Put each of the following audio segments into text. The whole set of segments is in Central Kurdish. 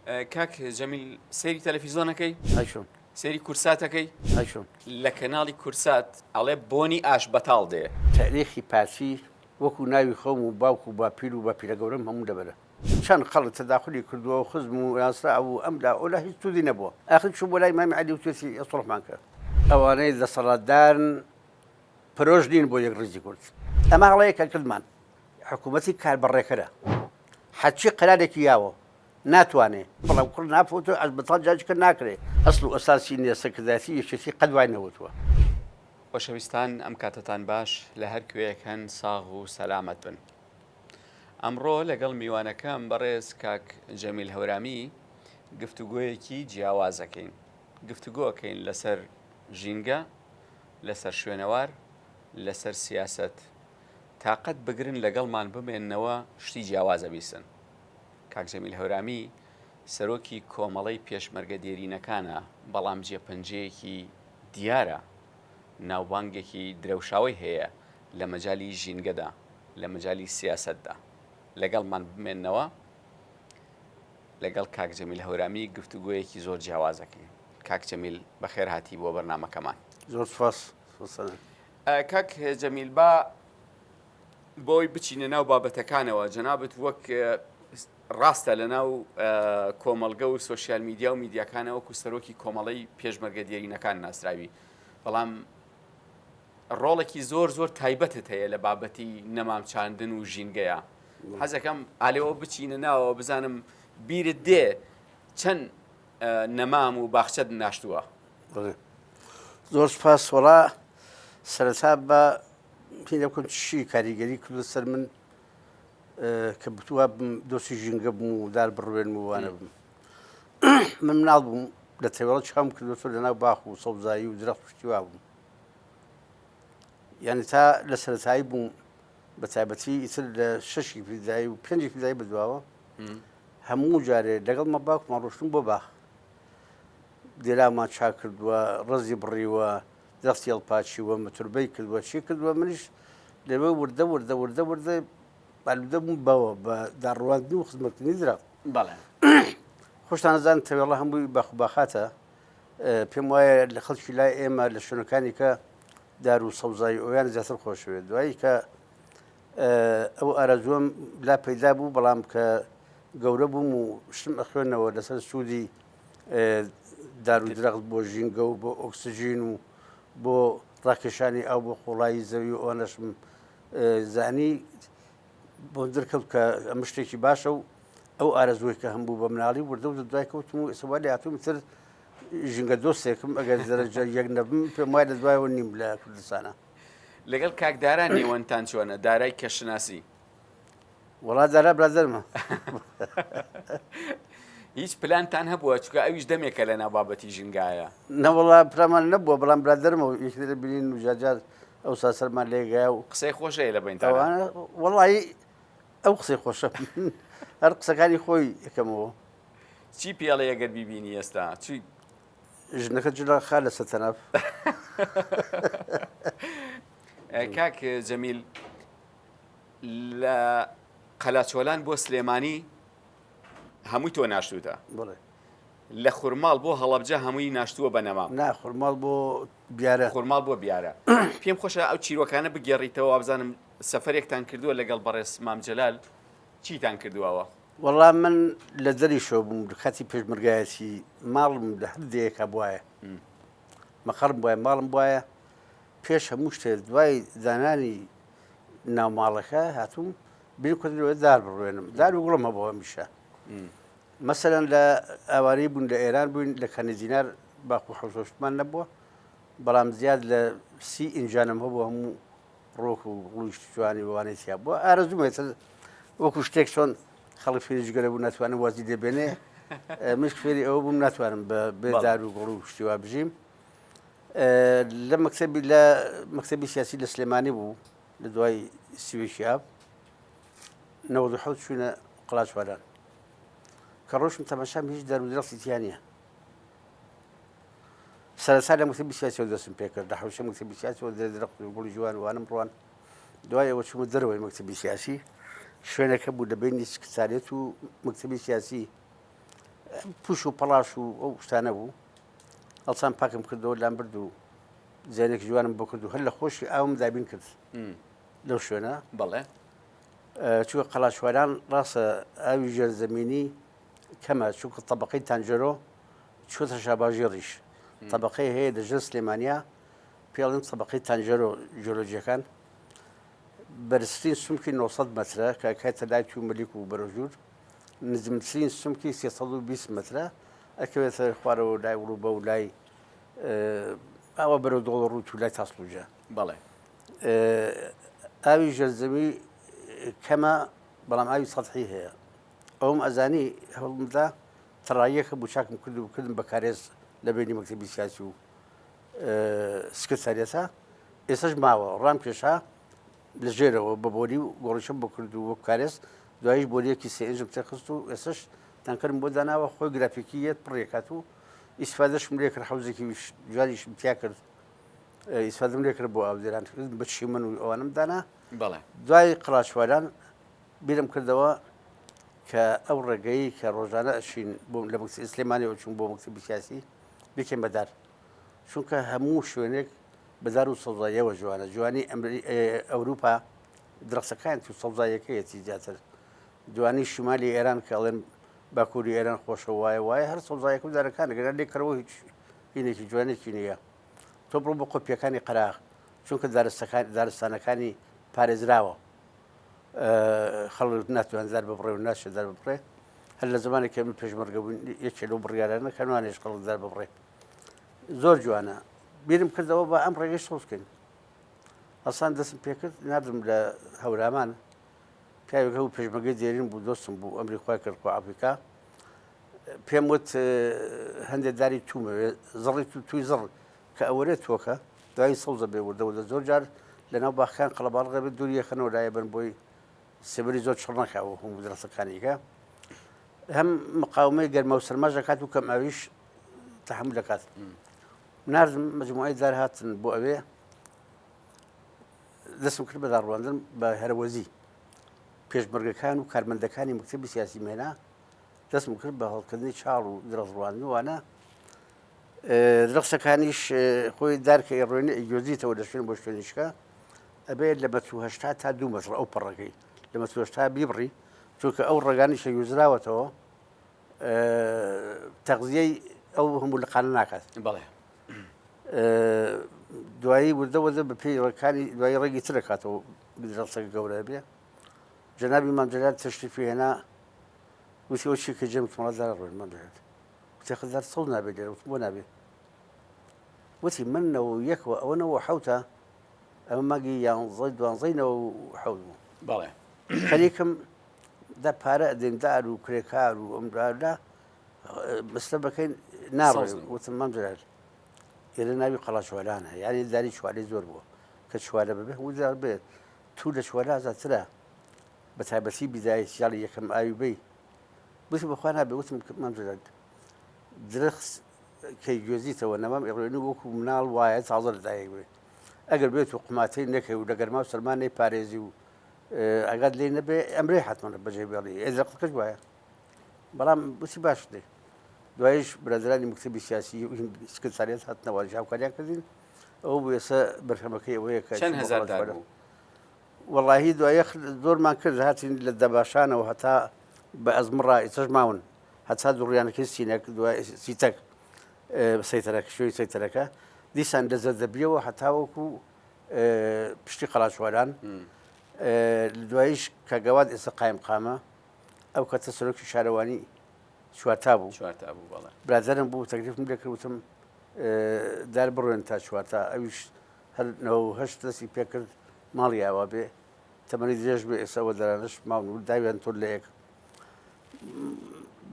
کاک جەمیل سەیری تەلەفیزۆنەکەی؟ ئەی چۆن؟ سەیری کورساتەکەی؟ ئەی چۆن؟ لە کەناڵی کورسات ئەڵێ بۆنی ئاش بەتاڵ دێ. تاریخی پارتی وەکو ناوی خۆم و باوک و باپیر و باپیرە گەورەم هەموو لەبەرە. چەند خەڵک تەداخولی کردووە و خزم و ناسراو و ئەم لا ئەولا هیچ سوودی نەبووە. ئاخر چوو بۆ لای مامی عەلی وتویەتی سوڵحمان کە. ئەوانەی دەسەڵاتدارن پرۆژ نین بۆ یەکڕیزی کورد. ئەمە هەڵەیەکە کردمان. حکوومەتی کاربەڕێکەرە. هەرچی قەرارێکی یاوە ناتوانێ. بەڵام کوڕ نافەوتێ و ئەشبەتاڵ جاجکە ناکرێ. ئەسڵ و ئەساسی نیە سەرکردایەتی یەکێتی قەت وای نەوتوە. خۆشەویستان ئەم کاتەتان باش لە هەر کوێیەک هەن ساغ و سەلامەت بن. ئەمڕۆ لەگەڵ میوانەکەم بەڕێز کاک جەمیل هەورامی گفتوگۆیەکی جیاواز ئەکەین. گفتوگۆ ئەکەین لەسەر ژینگە، لەسەر شوێنەوار، لەسەر سیاسەت. تاقەت بگرن لەگەڵمان بمێننەوە شتی جیاواز ئەبیسن. کاک جەمیل هەورامی سەرۆکی کۆمەڵەی پێشمەرگە دێرینەکانە، بەڵام جێپەنجەیەکی دیارە، ناوبانگێکی درەوشاوەی هەیە لە مەجالی ژینگەدا، لە مەجالی سیاسەتدا. لەگەڵمان بمێننەوە، لەگەڵ کاک جەمیل هەورامی گفتوگۆیەکی زۆر جیاواز ئەکەین. کاک جەمیل بەخێرهاتی بۆ بەرنامەکەمان. زۆر سوپاس. کاک جەمیل با بۆی بچینە ناو بابەتەکانەوە جەنابت وەک ڕاستە لە ناو کۆمەڵگە و سۆشیال میدیا و میدیاکانە وەکو سەرۆکی کۆمەڵەی پێشمەرگە دێرینەکان ناسراوی بەڵام ڕۆڵێکی زۆر زۆر تایبەتت هەیە لە بابەتی نەمام چاندن و ژینگەیە حەزەکەم ئالێەوە بچینە ناوە بزانم بیرت دێ چەند نەمام و باخچەت ناشتووە. زۆر سپاس وەڵا سەرەتا بە پێ بکەم چی کاریگەری کردو سەر من کە بتووە بم دۆستی ژینگە بم و دار بڕوێنم و وانە بم من مناڵ بووم لە تەوێڵە چاوم کردوەوە لەناو باخ و سەوزایی و درەخت و شتی وا بووم یعنی تا لە سەرەتایی بووم بە تایبەتی ئیتر لە شەشی فیدایی و پێنجی فیدایی بەدواوە هەموو جارێ لەگەڵ مە باوکمان ڕۆشتم بۆ باخ دێلامان چاک کردووە ڕزی بڕیوە درەختی هەڵپاچیوە متربەی کردووە چی کردووە منیش لەوێ وردە وردە وردە وردە ئالوودە بووم بەوە بە داڕواندن و خزمەتکردنی درەخت. بەڵێ. خۆشتان ئەزانن تەوێڵە هەمووی باخ و باخاتە پێم وایە لە خەڵکی لای ئێمە لە شوێنەکانی کە دار و سەوزایی ئەویان زیاتر خۆشەوێت دوایی کە ئەو ئارەزووەم لا پەیدا بوو بەڵام کە گەورە بووم و شتم ئەخوێنەوە لەسەر سوودی دار و درەخت بۆ ژینگە و بۆ ئۆکسجین و بۆ ڕاکێشانی ئاو بۆ قوڵایی زەوی و ئەوانەشم زانی بۆم دەرکەوت کە ئەمە شتێکی باشە و ئەو ئارەزووی کە هەم بوو بە مناڵی وردە و دوای کەوتم و ئێستا وا لێهاتووم تر ژینگە دۆستێکم ئەگەر دەرەجە یەک نەبم پێم وایە لە دوایەوە نیم لە کوردستانە. لەگەڵ کاک دارا نێوەندتان چۆنە؟ دارای کەشناسی. وەڵا دارا برادەرمە. هیچ پلانتان هەبووە چونکە ئەویش دەمێکە لە ناو بابەتی ژینگایە. نەوەڵا پلامان نەبووە بەڵام برادەرمە و یەکتر دەبینین و جارجار ئەوسا سەرمان لێگایە و قسەی خۆش هەیە لە بەینتانا. ئەوانە وەڵایی ئەو قسەی خۆشە هەر قسەکانی خۆی یەکەمەوە. چی پێڵێ ئەگەر بیبینی ئێستا چی؟ ژنەکە جلە خا لەسەر تەناف. کاک جەمیل لە قەلاچۆلان بۆ سلێمانی هەمووی تۆ ناشتوتە بڵێ لە خورماڵ بۆ هەڵەبجە هەمووی ناشتووە بە نەمام نا خورماڵ بۆ بیارە خورماڵ بۆ بیارە پێم خۆشە ئەو چیرۆکانە بگێڕیتەوە وابزانم سەفەرێکتان کردووە لەگەڵ بەڕێز مام جەلال چیتان کردووەوە؟ وەڵا من لە دەریشەوە بووم لە کاتی پێشمەرگایەتی ماڵم لە هەر دێیەکا بوایە مەقەڕم بوایە ماڵم بوایە پێش هەموو شتێ دوای دانانی ناوماڵەکە هاتووم بیر کردەوە دار بڕوێنم دار و گوڵم هەبوو هەمیشە مەسەلەن لە ئاوارەی بوون لە ئێران بووین لە کانی دینار باخ و حەوشەشتمان نەبووە بەڵام زیاد لە سی ئینجانم هەبوو هەموو ڕۆک و گوڵی جوانی وانەی تیا بووە ئارەزوومە ئێستا وەکو شتێک چۆن خەڵک فێری جگەرە بوو ناتوانم وازی لێ بێنێ منیش فێری ئەوە بووم ناتوانم بە بێ دار و گوڵ و شتی وا بژیم لە مەکتەبی لە مەکتەبی سیاسی لە سلێمانی بوو لە دوای سیوێکی ئاب 97 چوینە قەڵاچوالان کە ڕۆشم تەماشام هیچ دار و درەختی تیا نییە سەرەتا لە مەکتەبی سیاسیەوە دەستم پێکرد لە حەوشەی مەکتەبی سیاسیەوە درەخت و گوڵی جوان وانم ڕوان دوای ئەوە چوومە دەرەوەی مەکتەبی سیاسی شوێنەکە بوو لە بینی سکرتاریەت و مەکتەبی سیاسی. پوش و پەڵاش و ئەو شتانە بوو هەڵسان پاکم کردەوە لام برد و زیانێکی جوانم بۆ کرد و هەر لە خۆشی ئاوم دابین کرد لەو شوێنە بەڵێ چووە قەڵاچواران ڕاستە ئاوی ژێرزەمینی کەمە چونکە تەبقەی تانجەرۆ چووەتە شاباژێڕیش تەبقەی هەیە لە ژێر سلێمانیا پێڵن تەبقەی تانجەرۆ جیۆلۆجیەکان بەرزترین سمکی 900 مەترە کە کاتە لای تو مەلیک و بەرەژوور نزمترین سمکی 320 مەترە ئەکەوێتە خوارەوە لای وڵوبە و لای ئەوە بەرەو دۆڵ ڕووت و لای تاسڵوجە بەڵێ ئاوی ژێرزەوی کەمە بەڵام ئاوی سەحی هەیە ئەوم ئەزانی هەوڵمدا تەڕاییەکە بوو چاکم کرد و کردم بە کارێز لە بینی مەکتەبی سیاسی و سکرتاریەتە ئێستاش ماوە ڕام کێشا لە ژێرەوە بە بۆری و گۆڕیشم بۆ کرد و وەک کارێز دوایش بۆریەکی سێ ئینجم تێخست و ئێستاش تانکەرم بۆ داناوە خۆی گرافیکی یەت پڕیەکات و ئیسفادەشم لێ کرد حەوزێکی جوانیشم تیا کرد ئیسفادەم لێ کرد بۆ ئاودێران بە چیمەن و ئەوانم دانا بەڵێ دوای قەڵاچوالان بیرم کردەوە کە ئەو ڕێگەی کە ڕۆژانە ئەچین بۆ لە مەکتەبی سلێمانیەوە چوون بۆ مەکتەبی سیاسی بیکەین بە دار چونکە هەموو شوێنێک بە دار و سەوزاییەوە جوانە جوانی ئەوروپا درەختەکان و سەوزاییەکەیەتی زیاتر جوانی شمالی ئێران کە ئەڵێن باکووری ئێران خۆشە وایە وایە هەر سەوزایەکە و دارەکان گەر لێکەرەوە هیچ هینێکی جوانێکی نییە تۆ بڕۆ بۆ قۆپیەکانی قەراغ چونکە دارستانەکانی پارێزراوە خەڵک ناتوان دار ببڕێ و ناچێت دار ببڕێ هەر لە زمانێک کە من پێشمەرگە بووین یەکێ لەو بڕیارانە کە نوانێش خەڵک دار ببڕێ زۆر جوانە بیرم کردەوە بە ئەم ڕێگەی سەوز بکەین ئەسان دەستم پێکرد ناردم لە هەورامان پیاوێک هەبوو پێشمەرگەی دێرین بوو دۆستم بوو ئەمری خوای کرد خوا ئەفریکا پێم وت هەندێک داری تومەوێ زڕی تو توی زڕ کە ئەوەرێ تۆکە دوایی سەوزە بێ وردە وردە زۆر جار لەناو باخەکان قەڵەباڵغە بێت دووری یەخەنەوە لایە بن بۆی سێبەری زۆر چڕ نەکاوە هەموو درەختەکانی کە هەم مقاومەی گەرما و سەرماش دەکات و کەم ئاویش تەحەمول دەکات ناردم مجموعەی دار هاتن بۆ ئەوێ دەستم کرد بە داڕواندن بە هەرەوەزی پێشمەرگەکان و کارمەندەکانی مەکتەبی سیاسی مێنا دەستم کرد بە هەڵکردنی چاڵ و درەخت ڕواندن درەختەکانیش خۆی دار کە ئەیڕوێنێ ئەیگوێزیتەوە لە شوێن بۆ شوێنیشکە ئەبێت لە مەتر و هەشتا تا دوو مەتر ئەو پەڕەکەی لە مەتر و هەشتا بیبڕی چونکە ئەو ڕەگانیش کە گوێزراوەتەوە تەغزیەی ئەو هەموو لقانە ناکات بەڵێ دوایی وردە وردە بە پێی ڕەکانی دوایی ڕێگی تر دەکاتەوە درەختەکە گەورە بێ جەنابی مام جەلال تەشریفی هێنا وتی ئەو چی کە جێم وتم دارە ڕۆین مام جەلال وتی ئەخر دار سەوز نابێت لێرە وتم بۆ نابێ وتی من نەوە و یەکەوە ئەوە نەوە حەوتە ئەمە مانگی یانزەی دوانزەی نەوە و حەوت بوو بەڵێ خەریکم دا پارە ئەدەین دار و کرێکار و ئەم داردا بەستە بەکەین ناڕۆین وتم مام جەلال ئێرە ناوی قەڵاچوالانە یعنی داری چوارەی زۆر بووە کە چوارە ببێ هەموو دار بێت تو لە چوارە ئازادترە بە تایبەتی بیدایە ساڵی یەکەم ئاوی بی وتی بەخوا نابێ وتم مام جەلال درەخت کەی گوێزیتەوە نەمام ئێڕوێنی وەکو مناڵ وایە تازە لەدایک بێ ئەگەر بێت و قوماتەی نەکەی و لە گەرما و سەرما نەیپارێزی و ئەگات لێ نەبێ ئەمرێ حتمما بەجێ بێڵی ئێ درەختەکەش وایە بەڵام وتی باش دێ دوایش برادرانی مکتەبی سیاسی و سکرتاریەت هاتنەوە هاوکاریان کردین ئەو بوو ئێستا بەرهەمەکەی ئەوەیە کە چەند هەزار دار بوو وەڵاهی دوایە زۆرمان کرد هاتین لە دەباشانەوە هەتا بە ئەزمڕا ئێستاش ماون هەتا دوڕیانەکەی سینەک دوای سیتەک سەیتەرەکە شوێنی سەیتەرەکە دیسان لە زەردەبیەوە هەتاوەکو پشتی قەڵاچوالان دوایش کە گەواد ئێستا قایم قامە ئەو کەتە سەرۆکی شارەوانی چوارتا بوو چوارتا بوو بەڵێ برادەرم بوو تەکلیفم لێکرد وتم دار بڕوێن تا چوارتا ئەویش هەر 98 دەستی پێکرد ماڵی ئاوا بێ تەمەنی درێژ بێ ئێستا ئەوە دەرانەش ماون و داویان تۆ لە یەک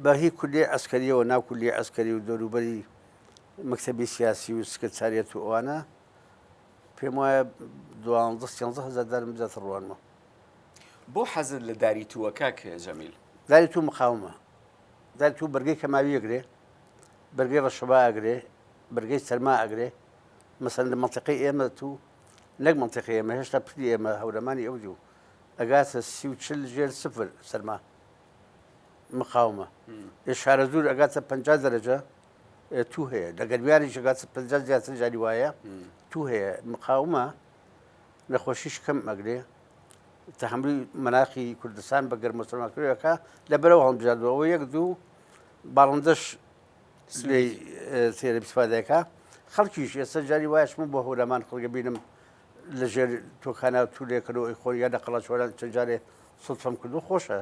بە هی کولیە عەسکەریەوە ناو کولیە عەسکەری و دەوروبەری مەکتەبی سیاسی و سکرتاریەت و ئەوانە پێم وایە دوانزە سیانزە هەزار دارم زیاتر ڕوانمە. بۆ حەزت لە داری تووە کاک جەمیل؟ داری توو مقاومە داری توو بەرگەی کەماوی ئەگرێ بەرگەی ڕەشەبا ئەگرێ بەرگەی سەرما ئەگرێ مەسەن لە مەنتیقەی ئێمە توو نەک مەنتیقەی ئێمە هێشتا پلی ئێمە هەورەمانی ئەو دوو ئەگاتە 30 و 40 ژێر سفر سەرما. مقاومە ئێ شارەزوور ئەگاتە 50 دەرەجە تو هەیە لە گەرمیانیش ئەگاتە 50 زیاتر جاری وایە تو هەیە مقاومە نەخۆشیش کەم ئەگرێ تەحملی مەناخی کوردستان بە گەرمەسەرماکرەکە لەبەرەوە هەڵبژاردووە ئەوە یەک دوو باڵندەش لێی تێرە ئیسفادەکە خەڵکیش ئێستا جاری وایە من بۆ هەورامان خەڵکە بینم لە ژێر تۆکانە تولێکەوە ئەی خۆی یا لە قەڵاچۆران چەند جارێ سڵفم کردو خۆشە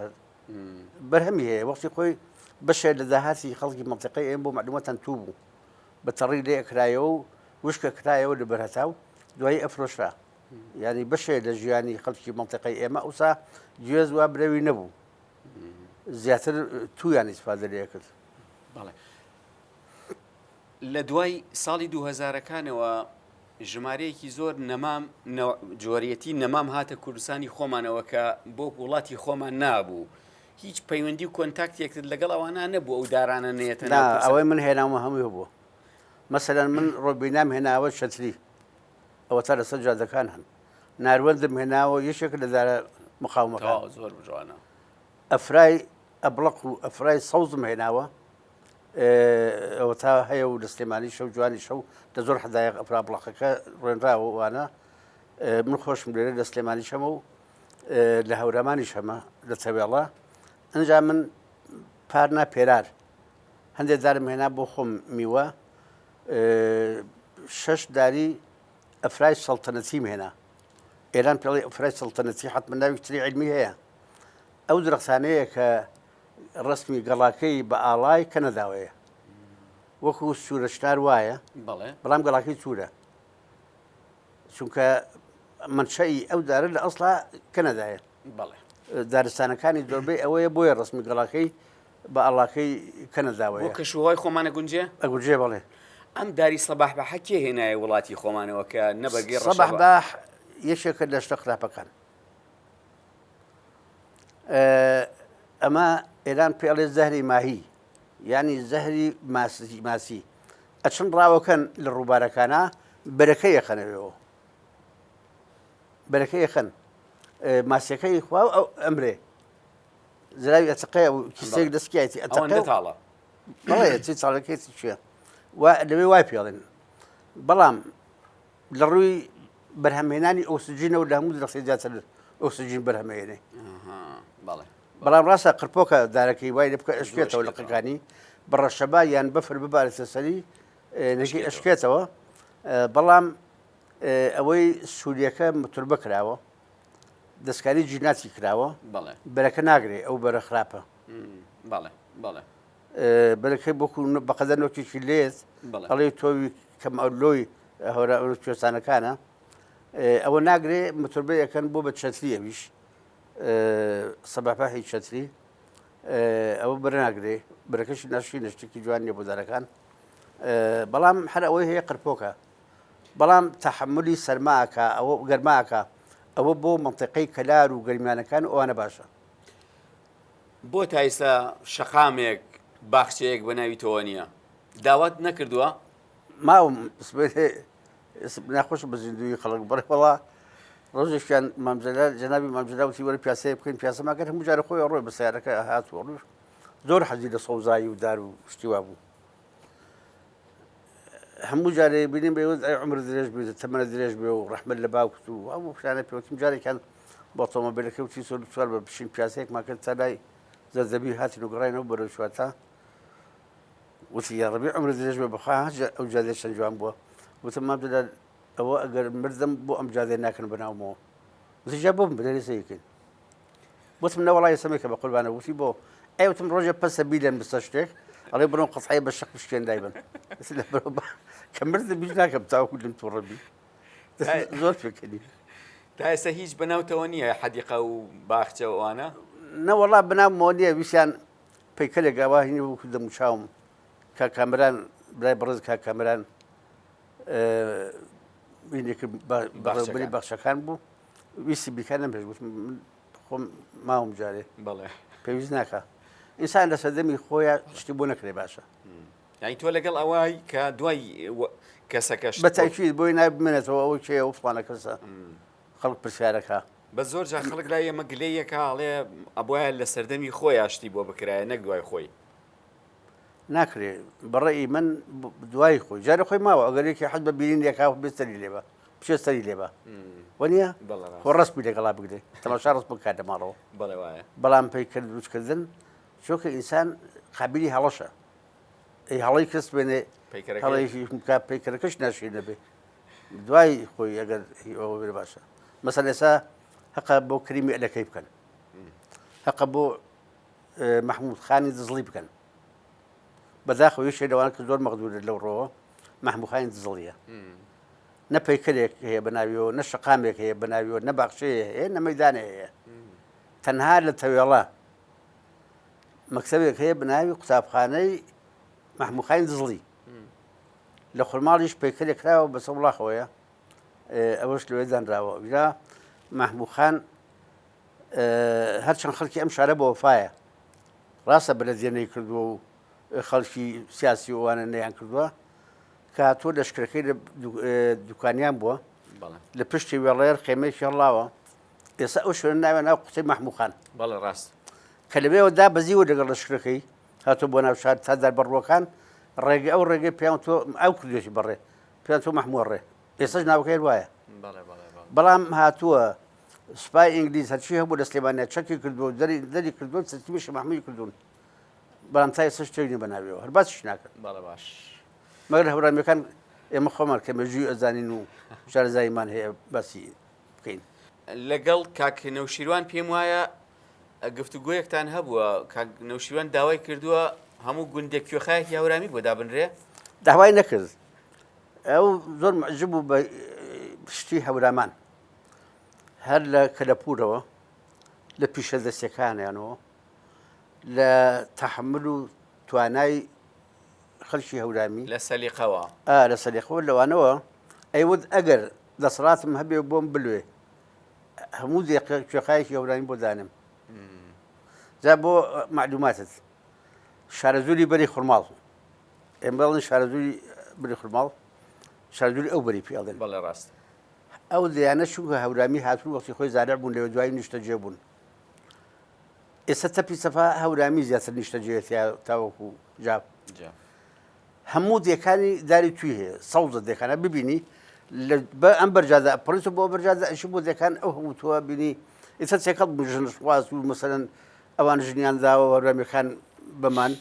بەرهەمی هەیە وەختی خۆی بەشێ لە داهاتی خەڵکی منطقەی ئێم بۆ معلومەتان تو بوو بە تەڕی لێ کرایەوە و وشکە کرایەوە لە بەرهەتاو دوایی ئەفرۆشرا یعنی بەشێ لە ژیانی خەڵکی منطقەی ئێمە ئەوسا گوێز وا برەوی نەبوو زیاتر تویان ئیسفادە لێ کرد. بەڵێ لە دوای ساڵی دووهەزارەکانەوە ژمارەیەکی زۆر نەمام جۆریەتی نەمام هاتە کوردستانی خۆمانەوە کە بۆ وڵاتی خۆمان نابوو هیچ پەیوەندی و کۆنتاکتێکت لەگەڵ ئەوانە نەبوو ئەو دارانە نێتە ئەوەی من هێناومە هەمووی بوو مەسەلەن من ڕۆبینام هێناوە چەتری ئەوە تا لەسەر جادەکان هەن ناروەندم هێناوە یەکێک لە دارە مقاومەکان زۆر جوانە ئەفرای ئەبڵەق و ئەفرای سەوزم هێناوە ئەوەتا هەیە و لە سلێمانی شەو جوانی شەو لە زۆر حدایق ئەفرا بڵەقەکە ڕێنراوە وانە من خۆشم لێرە لە سلێمانی شەمە و لە هەورامانی شەمە لە تەوێڵە ئەجا من پارنا پێرار هەندێک دارم هێنا بۆ خۆم میوە شش داری ئەفرای سەڵتەنەتیم هێنا ئێران پێڵی ئەفرای سەڵتەنەتی حتمما ناوی تری علمی هەیە ئەو درەختانەیە کە ڕەسمی گەڵاکەی بە ئاڵای کەنەداوەیە وەکو سوورەشتار وایە بەڵام گەڵاکەی سوورە چونکە منشەی ئەو دارە لە ئەسڵا کەنەدایە دارستانەکانی زۆربەی ئەوەیە بۆیە ڕسمی گەڵاکەی بە ئاڵاکەی کەنەداوەیە کەشوهوای خۆمانە گونجێ ئەگونجێ بەڵێ ئەم داری سەباح بەحە کێ هێنایە وڵاتی خۆمانەوە کە نەبەرگەی ڕەشەبا؟ سەباح باح یەکێکە لە شتە خراپەکان ئەمە ئێران پێ ئەڵێ زەهری ماهی یعنی زەهری ماسی ماسی ئەچن ڕاوەکەن لە ڕووبارەکانە بەرەکە یەخەنەوەەوە بەرەکە یەخەن ماسیەکەی خوا ئەو ئەمرێ زراوی ئەچقەیە و کیسێک دەستکایەتی ئەوەندە تاڵە بەڵێ چی چاڵەکەی چیە و لەوێ وای پێڵێن بەڵام لە ڕووی بەرهەمهێنانی ئۆکسجینەوە لە هەموو درەختی زیاتر ئۆکسجین بەرهەمێنێ بەڵام ڕاستە قرپۆکە دارەکەی وای لێ بکە ئەشکێتەوە لقەکانی بە ڕەشەبا یان بەفر ببارێتە سەری نەژی ئەشکێتەوە بەڵام ئەوەی سووریەکە متربە کراوە دەستکاری جیناتی کراوە بەرەکە ناگرێ ئەو بەرە خراپە بەرەکەی بۆکو بەقەدە نۆکێکی لێت ئەڵێ تۆوی کەم ئەولۆی هەورا کوێستانەکانە ئەوە ناگرێ متربە یەکەن بۆ بە چەتری ئەویش سەباپاهی چەتری ئەوە بەر ناگرێ برەکەشی ناشی نشتێکی جوان نیە بۆ دارەکان بەڵام هەر ئەوەی هەیە قرپۆکە بەڵام تەحملی سەرماکە ئەوە گەرماکە ئەوە بۆ منطقەی کەلار و گەرمیانەکان ئەوانە باشە بۆ تا ئیستا شەقامێک باخچەیەک بە ناوی تۆوە نییە داوات نەکردووە؟ ماوم سبەینێ ناخۆشم بە زیندووی خەڵک بڕێ وەڵا ڕۆژێکیان مامجلال جەنابی مامجلال وتی وەرە پیاسەیە بکەین پیاسەمان کرد هەموو جارە خۆی ڕۆی بە سیارەکە هات و ڕۆژ زۆر حەزی لە سەوزایی و دار و شتی وا بوو هەموو جارێ بینیم بێ وت ئەی عمر درێژ بێت تەمەنە درێژ بێ و ڕەحمەت لە باوکت و هەموو شتانە پێوتم جارێکیان بە ئۆتۆمۆبیلەکە وتی سۆر سوار بە بچین پیاسەیەکمان کرد تا لای زەردەبی هاتین و گەڕاینەوە بەرەو چوارتا وتی یاڕەبی عمرت درێژ بێ بەخوا ئەو جادەیە چەند جوان بووە وتم مام جەلال ئەوە ئەگەر مردم بۆ ئەم جادەیە ناکەن بەناومەوە وتی جا بۆ بمرێ سەیرکەین وتم نەوەڵا ئێستا مەکە بە قوربانە وتی بۆ ئەی وتم ڕۆژێ پەسە بیلێن بسە شتێک ئەڵێ بڕۆن قەسعەیە بە شەق بشکێن دایبن کە مردم بیش ناکەم تاوەکو لێم تووڕە بی زۆر پێکەنی تا ئێستا هیچ بەناوتەوە نییە حەدیقە و باخچە و ئەوانە نەوەڵا بەناومەوە نییە ویسیان پەیکەرێک ئاوا هینی وەکو دەموچاوم کاک کامەران برای بەڕێز کاک کامەران هینێک بەڕێوەبەری باخچەکان بوو ویستی بیکار نەمهێشت گوتم من خۆم ماوم جارێ بەڵێ پێویست ناکا ئینسان لە سەردەمی خۆیان شتی بۆ نەکرێ باشە یعنی تۆ لەگەڵ ئەوەی کە دوای کەسەکەش بە تاکید بۆی نابمێنێتەوە ئەوە کێ و فڵانە کەسە خەڵک پرسیارەکە. بەس زۆر جار خەڵک لای ئێمە گلەییەکە ئەڵێ ئەبوایە لە سەردەمی خۆیا شتی بۆ بکرایە نەک دوای خۆی. ناکرێ بەڕێی من دوای خۆی جارە خۆی ماوە ئەگەر یەکی حەز بە بینین لێکا بێ سەری لێبە بچێ سەری لێبە وەنیە خۆ ڕسمی لەگەڵا بگرێ تەماشا ڕست بکات لە ماڵەوە بەڵام پەیکەر دروستکردن چۆکە ئینسان قابلی هەڵەشە ئەی هەڵەی کەس بێنێ هەڵەیەکی بکات پەیکەرەکەش ناشرین نەبێ دوای خۆی ئەگەر ئەوە بێ باشە مەسەن ئێستا هەقە بۆ کریمی ئەلەکەی بکەن هەقە بۆ مەحمود خانی دزڵی بکەن بەداخەوە یەکێک لەوان کە زۆر مەغدورە لەو ڕۆوە مەحمود خانی دزڵیە نە پەیکەرێک هەیە بە ناویەوە نە شەقامێک هەیە بە ناویەوە نە باخچەیە هەیە نە مەدانێ هەیە تەنها لە تەوێڵە مەکتەبێک هەیە بە ناوی قوتابخانەی مەحمود خانی دزڵی لە خورماڵیش پەیکەرێک کراوە بەسە وڵاخەوەیە ئەوەش لەوێ دانراوە جا مەحمود خان هەرچەند خەڵکی ئەم شارە بە وەفایە ڕاستە بەلەدیە نەیکردووە و خەڵکی سیاسی ئەوانە نەیان کردووە کە هاتووە لەشکرەکەی لە دوکانیان بووە لە پشتی وێڵێر خێمەیەکی هەڵاوە ئێستا ئەو شوێن ناوێ ناو قوتەی مەحموخان بەڵێ ڕاست کە لەوێەوە دا بەزیوە لەگەڵ لەشکرەکەی هاتۆ بۆ ناو شار تا دار بەڕووەکان ڕێگە ئەو ڕێگەی پێیان تۆ ئەو کردێکی بەڕێ پێیان تۆ مەحمووە ڕێ ئێستاش ناوەکەی هەر وایە بەڵام هاتووە سوپای ئینگلیز هەرچی هەبوو لە سلێمانیا چەکی کردووە و دەری دەری کردووە تەسلیمی شێخ مەحموودی کردوون بەڵام تا ئێستاش شتێک نییە بە ناویەوە هەر باسیش ناکەن بەڵێ باش مەگەر هەورامیەکان ئێمە خۆمان کە مێژووی ئەزانین و شارەزاییمان هەیە باسی بکەین. لەگەڵ کاک نەوشیروان پێم وایە گفتوگۆیەکتان هەبووە کاک نەوشیروان داوای کردووە هەموو گوندێک کوێخایەکی هەورامی بۆ دابنرێ؟ داوای نەکرد ئەو زۆر معجب بوو بە شتی هەورامان هەر لە کەلەپوورەوە لە پیشە دەستەکانیانەوە لە تەحمل و توانای خەڵکی هەورامی لە سەلیقەوە لە سەلیقەوە لەوانەوە ئەیوت ئەگەر دەسەڵاتم هەبێ بۆم بلوێ هەموو کوێخایەکی هەورامی بۆ دانم جا بۆ معلوماتت شارەزووری بەری خورماڵ ئێمە بڵێن شارەزووری بەری خورماڵ شارەزووری ئەو بەری پێ ئەڵێن بەڵێ ڕاست ئەو دەیانە چونکە هەورامی هاتوون وەختی خۆی زارع بوون لەوێ دوایی نیشتەجێ بوون ئێستا تەپی سەفا هەورامی زیاتر نیشتەجێ تاوەکو جاف هەموو دێکانی داری توی هەیە سەوزە دێکانە ببینی بە ئەم بەرجادە پڕیت بۆ بەرجادە ئەشی بۆ دێکان ئەو هەموو تووە بینی ئێستا تێکەڵ بوون ژنخواز و مەسەلەن ئەوان ژنیان داوە هەورامیەکان بەمان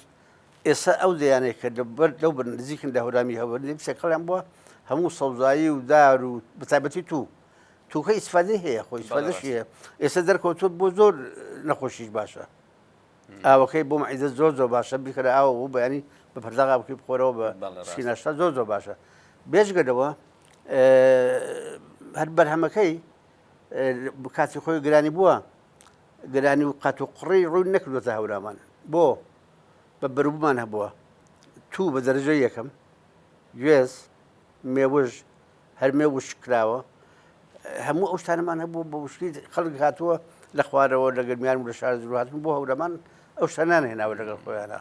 ئێستا ئەو دەیانەی کە لەبەر لەو بن نزیکن لە هەورامی هەوەردی تێکەڵیان بووە هەموو سەوزایی و دار و بەتایبەتی تو توکە ئیسفادەی هەیە خۆی ئیسفادەشی هەیە ئێستا دەرکەوتووە بۆ زۆر نەخۆشیش باشە ئاوەکەی بۆ مەعیدە زۆر زۆر باشە بیکەرە ئاوە بۆ بەیانی بە پەرداغ ئاوەکەی بخۆرەوە بە سیناشتا زۆر زۆر باشە بێجگە لەوە هەر بەرهەمەکەی کاتی خۆی گرانی بووە گرانی و قەت و قڕی ڕووی نەکردوێتە هەورامان بۆ بە بەروبمان هەبووە تو بە دەرەجە یەکەم گوێز مێوژ هەرمێ وشک کراوە هەموو ئەو شتانەمان هەبوو بە وشکی خەڵک هاتووە لە خوارەوە لە گەرمیان و لە شار زرو هاتن بۆ هەورامان ئەو شتانیان هێناوە لەگەڵ خۆیانە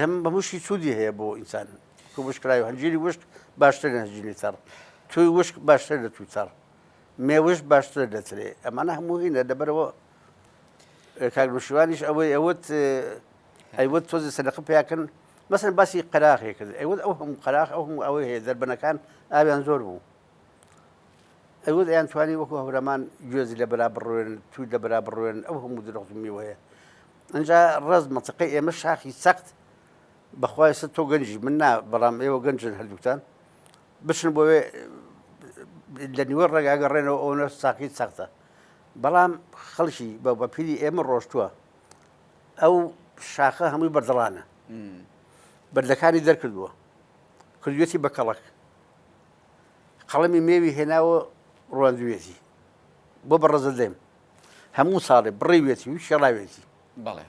هەم بەموشی سوودی هەیە بۆ ئینسان کە وشکراوی هەنجیری وشک باشتر لە هەنجیری تەڕ توی وشک باشتر لە توی تەڕ مێوش باشتر لە ترێ ئەمانە هەموو هینە لەبەرەوە کاک نوشیوانیش ئەوەی ئەوت ئەیوت تۆزی سەدەقە پیاکەن مەسەن باسی قەراخێ کرد ئەیوت ئەو هەموو قەراخ ئەو هەموو ئەوەی هەیە دەربەنەکان ئاویان زۆر بوو ئەیوت ئەیان توانی وەکو هەورامان گوێزی لە بەرا بڕوێن توی لە بەرا بڕوێن ئەو هەموو درەخت و میوە هەیە ئەنجا ڕەز مەنتیقەی ئێمە شاخی سەخت بەخوای سە تۆ گەنجی من نا بەڵام ئێوە گەنجن هەردووکتان بچن بۆ وێ لە نیوە ڕێگا گەڕێنەوە ئەوەنە ساقی سەختە بەڵام خەڵکی بە بەپیری ئێمە ڕۆشتووە ئەو شاخە هەمووی بەردەڵانە بەردەکانی دەرکردووە کردوێتی بە کەڵک قەڵەمی مێوی هێناوە ڕواندوێتی بۆ بە ڕەزە دێم هەموو ساڵێ بڕیوێتی و شێڵاوێتی بەڵێ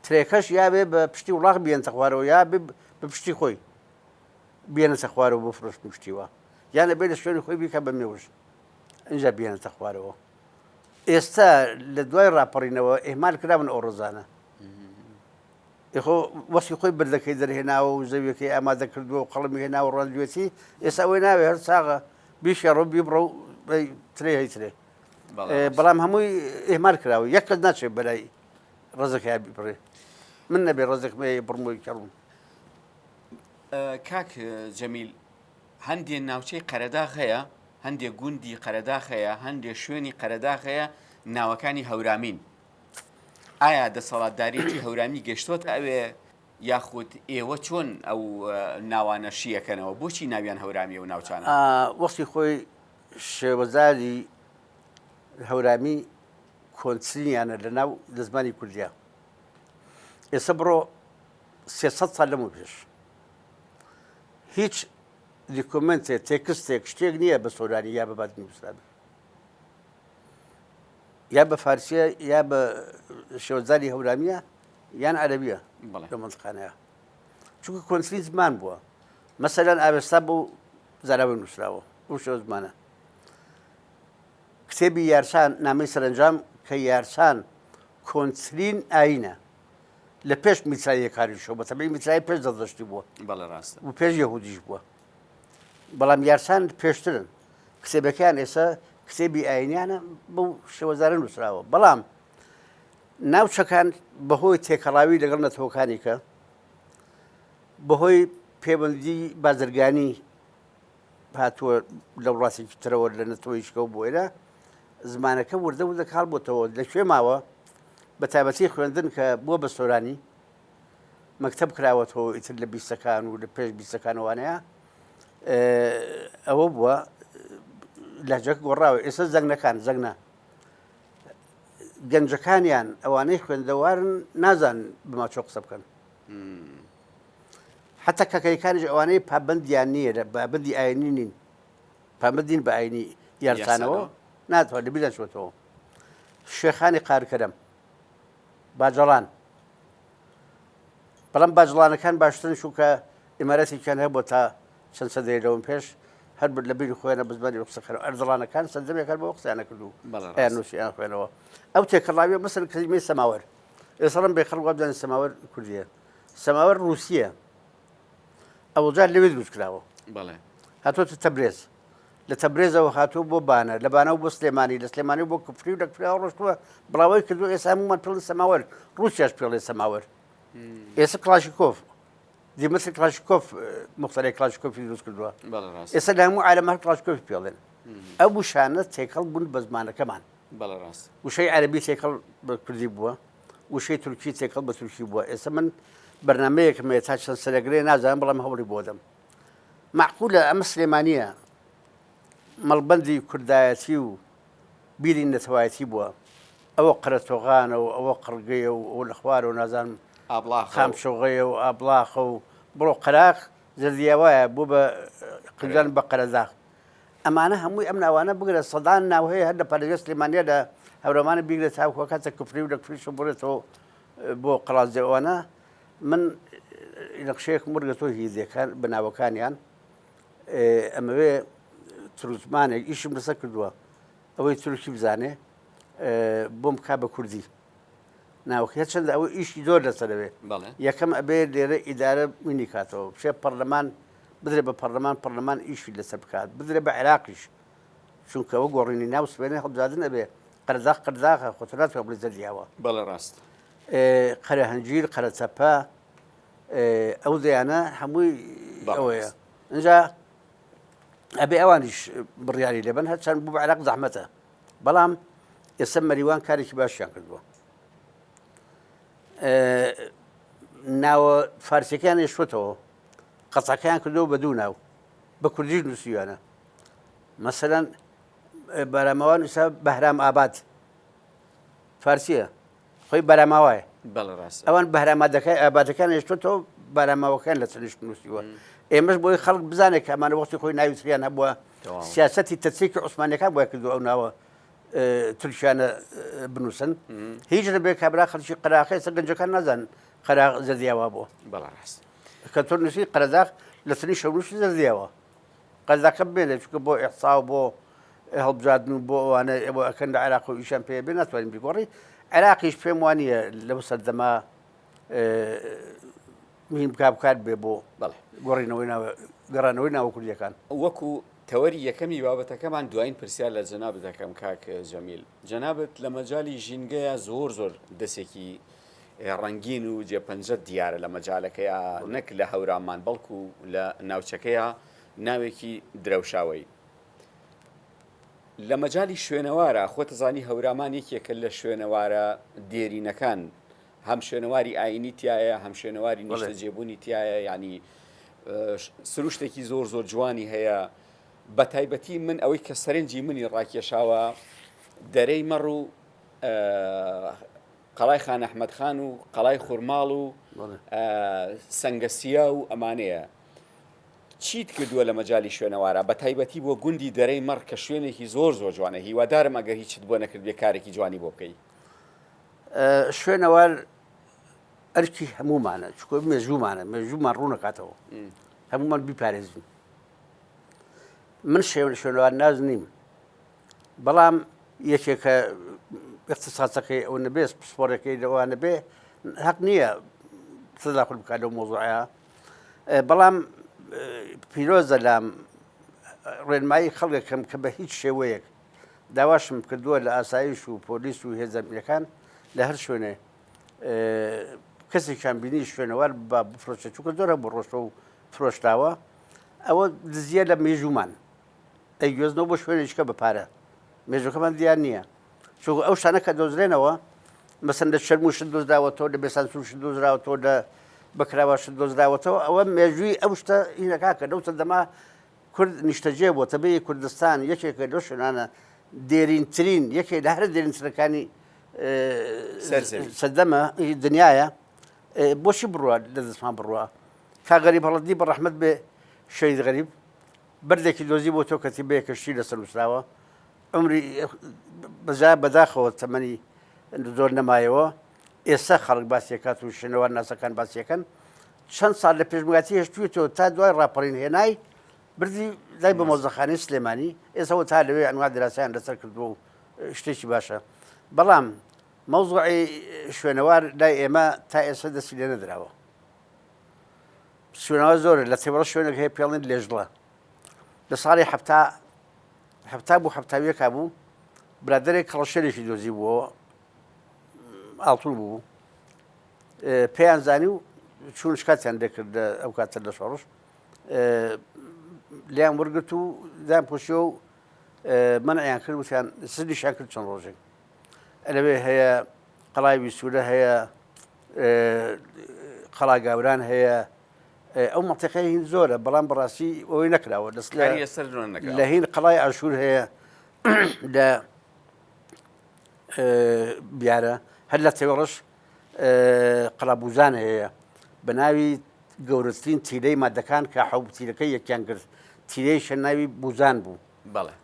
ترێکەش یاێ بە پشتی وڵاخ بێنتە خوارەوە یا بە پشتی خۆی بێنەتە خوارەوە بۆ فرۆشتن شتیوە یان لەبێ لە شوێنی خۆی بیکە بە مێوژ ئینجا بێنێتە خوارەوە ئێستا لە دوای ڕاپەڕینەوە ئیهمال کراون ئەو ڕزانە خۆ وەسی خۆی بردەکەی دەرهێناوە و زەویەکەی ئامادە کردووە و قەڵمی هێناوە ڕەنجوێتی ئێستا ئەوەی ناوێ هەر ساغە بیشێڕۆ بیبڕە و ترێ هەی ترێ. بەڵام هەمووی ئێمار کراوە یەک کەس ناچێت بەلای ڕزەکە بڕێ من نەبێ ڕزەکمێ بڕمۆی کەڕم. کاک جەمیل هەندێ ناوچەی قەرەداغ هەیە هەندێ گوندی قەرەداغ هەیە هەندێ شوێنی قەرەداغ هەیە ناوەکانی هەورامین ئایا دەسەڵاتداریەتی هەورامی گەشتۆتە ئەوێ یاخود ئێوە چۆن ئەو ناوانە شیەکەنەوە بۆچی ناویان هەورامی و ناوچانە؟ وەختی خۆی شێوەزاری هەورامی کۆنترینیانە لە ناو لە زمانی کوردیا ئێستا بڕۆ 300 سال لەمە پێش هیچ دیکۆمنتێ تێکستێک شتێک نییە بە سۆرانی یا بە بادینی نووسرابێ یا بە فارسیە یا بە شێوەزاری هەورامیە یان عەرەبیە لە مەنتقانەیە چونکە کۆنترین زمان بووە مەسەلەن ئاوێستا بۆ زاراوە نووسراوە ئەو شێوە زمانە کتێبی یارسان نامەی سەرنجام کە یارسان کۆنترین ئاینە لە پێش میتراییەکانیشەوە بە تەبعی میترایی پێش زەردەشتی بووە بەڵێ ڕاستە و پێش یەهودیش بووە بەڵام یارسان پێشترن کتێبەکەیان ئێستا کتێبی ئاینیانە بەو شێوەزارە نووسراوە بەڵام ناوچەکان بەهۆی تێکەڵاوی لەگەڵ نەتەوەکانی کە بەهۆی پەیوەندی بازرگانی هاتووە لە وڵاتێکی ترەوە لە نەتەوەیشکەوە بۆ ئێرە زمانەکە وردە وردە کاڵ بۆتەوە لە کوێ ماوە بە تایبەتی خوێندن کە بووە بە سۆرانی مەکتەب کراوەتەوە ئیتر لە بیستەکان و لە پێش بیستەکانەوانەیە ئەوە بووە لەجەک گۆڕاوە ئێستا زەنگەکان زەنگە گەنجەکانیان ئەوانەی خوێندەوارن نازان بماچۆ قسە بکەن حتا کاکەیەکانیش ئەوانەی پابندیان نییە لە بابندی ئاینی نین پابندین بە ئاینی یارسانەوە ناتوان لە بیران چۆتەوە شێخانی قارکەرەم باجەڵان بەڵام باجڵانەکان باشترن چونکە ئیمارەتێکیان هەبوو تا چەند سەدەیە لەوەم پێش هەر لە بیری خۆیانە بزمانی قسەکەن ئەردەڵانەکان سەردەمێک هەر بۆ قسەیانە کرد و ئەیان نووسیان خوێنەوە ئەو تێکەڵاویە مەسەن کەلیمەی سەماوەر ئێستا بێ خەڵک وابزانن سەماوەر کوردیە سەماوەر ڕووسیە ئەوجار لەوێ دروست کراوە بەڵێ هاتۆتە تەبرێز لە تەبرێزەوە هاتووە بۆ بانە لە بانەوە بۆ سلێمانی لە سلێمانی بۆ کفری و لە کفریەوە ڕۆشتووە بڵاوەی کردو ئێستا هەموومان پێڵی سەماوەر ڕووسیاش پێڵێ سەماوەر ئێستا کڵاشیکۆف دیمتری کڵاشیکۆف مختەرەی کڵاشیکۆفی دروست کردووە ئێستا لە هەموو عالەم هەر کڵاشیکۆفی پێڵێن ئەو وشانە تێکەڵ بوون بە زمانەکەمان وشەی عەرەبی تێکەڵ بە کوردی بووە وشەی تورکی تێکەڵ بە تورکی بووە ئێستا من بەرنمەیەکم هەیە تا چەند سەرەگرێ نازانم بەڵام هەوڵی بۆ دەم مەعقولە ئەمە سلێمانییە مەڵبەندی کوردایەتی و بیری نەتەوایەتی بووە ئەوە قەرەتۆغانە و ئەوە قڕگەیە و ئەوە لە خوارەوە نازانم ئابڵاخە و قامشۆغەیە و ئابڵاخە و بڕۆ قەراخ زەردیاوایە بوو بە قنجان بە قەرەداخ ئەمانە هەمووی ئەم ناوانە بگرە سەدان ناو هەیە هەر لە پارێزگای سلێمانیە لە هەورامانە بیگرە تاوەکو کاتە کفری و لە کفریشەوە بڕێتەوە بۆ قەڵادزێ ئەوانە من نەخشەیەکم وەرگرتووە هیزەکان بە ناوەکانیان ئەمەوێ تروزمانێک ئیشم لەسەر کردووە ئەوەی تورکی بزانێ بۆم بکا بە کوردی ناوەکە هەرچەندە ئەوە ئیشی زۆر لەسەرەوێ یەکەم ئەبێ لێرە ئیدارە منی کاتەوە بچێ پەرلەمان بدرێ بە پەرلەمان پەرلەمان ئیشی لەسەر بکات بدرێ بە عێراقیش چونکە ئەوە گۆڕینی ناو سوێنێ هەڵبژاردن ئەبێ قەرزاق قەرزاخە خۆ تۆ ناتوانێ بڵێی زەردیاوە بەڵێ ڕاست قەرە هەنجیر قەرە چەپە ئەو دەیانە هەمووی ئەوەیە اینجا ئەبێ ئەوانیش بڕیاری لێبن هەرچەند بوو بە عێراق زەحمەتە بەڵام ئێستا مەریوان کارێکی باشیان کردووە ناوە فارسیەکان هێشتوەتەوە قەزاکەیان کردەوە بە دوو ناو بە کوردیش نووسیوانە مەسەلەن باراماوا نووسا بەهرام ئاباد فارسیە خۆی بەراماوایە بەڵێ ڕاستە ئەوان بەهرامادەکە ئابادەکان هێشتۆتەوە باراماوەکان لە تەنیشت نووسیوە ئێمەش بۆی خەڵک بزانێت کە ئەمانە وەختی خۆی ناوی تریان هەبووە سیاسەتی تەتریکی عوسمانیەکان بۆیان کردو ئەو ناوە تورکیانە بنووسن هیچ نەبێ کابرا خەڵکی قەراخە ئێستا گەنجەکان نازان قەراغ زەردیاوا بووە بەڵێ ڕاست کە تۆ نووسی قەرەداغ لە تەنیشت شەونووسی زەردیاوە قەرزەکە بمێنێت چونکە بۆ ئیحسا و بۆ هەڵبژاردن و بۆ ئەوانە ئێوە ئەکەن لە عێراق و ئیشان پێ بێ ناتوانین بیگۆڕی عێراقیش پێم وانە لەو سەردەما مهم بکا بکات بێ بۆ بەڵێ گۆڕینەوەی ناوە گەڕانەوەی ناوە کوردیەکان. وەکو. تەوەری یەکەمی بابەتەکەمان دوایین پرسیار لە جەنابت دەکەم کاک جەمیل. جەنابت لە مەجالی ژینگەیا زۆر زۆر دەسێکی ڕەنگین و جێپەنجەت دیارە لە مەجالەکەیا نەک لە هەورامان بەڵکو لە ناوچەکەیا ناوێکی درەوشاوەی. لە مەجالی شوێنەوارە خۆتەزانی هەورامان یەکێکە لە شوێنەوارە دێرینەکان هەم شوێنەواری ئاینی تایە هەم شوێنەواری نیشتەجێبوونی تایە ینی سروشتێکی زۆر زۆر جوانی هەیە بە تایبەتی من ئەوەی کە سەرنجی منی ڕاکێشاوە دەرەی مەڕ و قەڵای خان ئەحمەد خان و قەڵای خورماڵ و سەنگەسیا و ئەمانەیە چیت کردووە لە مەجالی شوێنەوارە بە تایبەتی بۆ گوندی دەرەی مەڕ کە شوێنێکی زۆر زۆر جوانە هیوادارم ئەگەر هیچت بۆ نەکردبێ کارێکی جوانی بۆ بکەی. شوێنەوار ئەرکی هەموومانە چکۆ مێژوومانە مێژوومان ڕوونەکاتەوە هەموومان بیپارێزین من شێون شوێنەوار ناز نیم بەڵام یەکێکە اختصاصەکەی ئەو نەبێ پسپۆرەکەی لەوە نەبێ هەق نییە تداخل بکات لەو مۆزوعە بەڵام پیرۆزە لام ڕێنمایی خەڵکەکەم کە بە هیچ شێوەیەک داواشم کردووە لە ئاسایش و پۆلیس و هێزە ئەمنیەکان لە هەر شوێنێ کەسێکیان بینی شوێنەوار بە بفرۆشێ چونکە زۆر هەبوو ڕۆشتە و فرۆشراوە ئەوە دزیە لە مێژوومان ئەیگوێزنەوە بۆ شوێنێکە بە پارە مێژوەکەمان دیار نییە چونکە ئەو شتانە کە دۆزرێنەوە مەسەن لە چەرموو شت دۆزراوەتەوە لە بێسانسوور شت دۆزراوەتەوە لە بەکراوە شت دۆزراوەتەوە ئەوە مێژووی ئەو شتە هینەکە کە لەو سەردەما کورد نیشتەجێ بووە، تەبیعی کوردستان یەکێکە لەو شوێنانە دێرینترین، یەکێک لە هەرە دێرینترەکانی سەردەمە دنیایە، بۆچی بڕوا لە دەستمان بڕوا؟ کاک غەریب هەڵەدنی بە ڕەحمەت بێ شەهید غەریب بەردێکی دۆزی بۆ تۆ کەتیبەیەک کەشتی لەسەر نووسراوە عمری بەجا بەداخەوە تەمەنی زۆر نەمایەوە ئێستا خەڵک باسیەکات و شوێنەوار ناسەکان باسیەکەن چەند ساڵ لە پێشمەرگاتی هێشتوویەتەوە تا دوای ڕاپەڕین هێنای بردی لای بە مۆزەخانەی سلێمانی ئێسەوە تا لەوێ ئەنوا دراسیان لەسەر کردووە و شتێکی باشە بەڵام مەوزوعی شوێنەوار لای ئێمە تا ئێستا دەستی لێ نەدراوە شوێنەوە زۆرە لە تێوەڕ شوێنێک هەیە پێڵێن لێژڵە لە ساڵی حەفتا حەفتا بوو حەفتاویەکە بوو برادێک کەڵەشێرێکی دۆزی بووەوە ئاڵتون بوو پێیان زانی و چوون شکاتیان لێکرد لە ئەو کاتە لە شۆڕش لیان وەرگرت و دایان پۆشیەوە و مەنعیان کرد وتیان سزنیشیان کرد چەند ڕۆژێک لەوێ هەیە قەڵای ویسوورە هەیە قەڵا گاوران هەیە ئەو مەنتیقەی هین زۆرە بەڵام بەڕاستی ئەوەی نەکراوە دەست لە هین قەڵای ئاشوور هەیە لە بیارە هەر لە تێوەڕش قەڵابوزان هەیە بە ناوی گەورەترین تیرەی مادەکان کە حەو تیرەکەی یەکیان گرت تیرەیشە ناوی بوزان بوو بەڵێ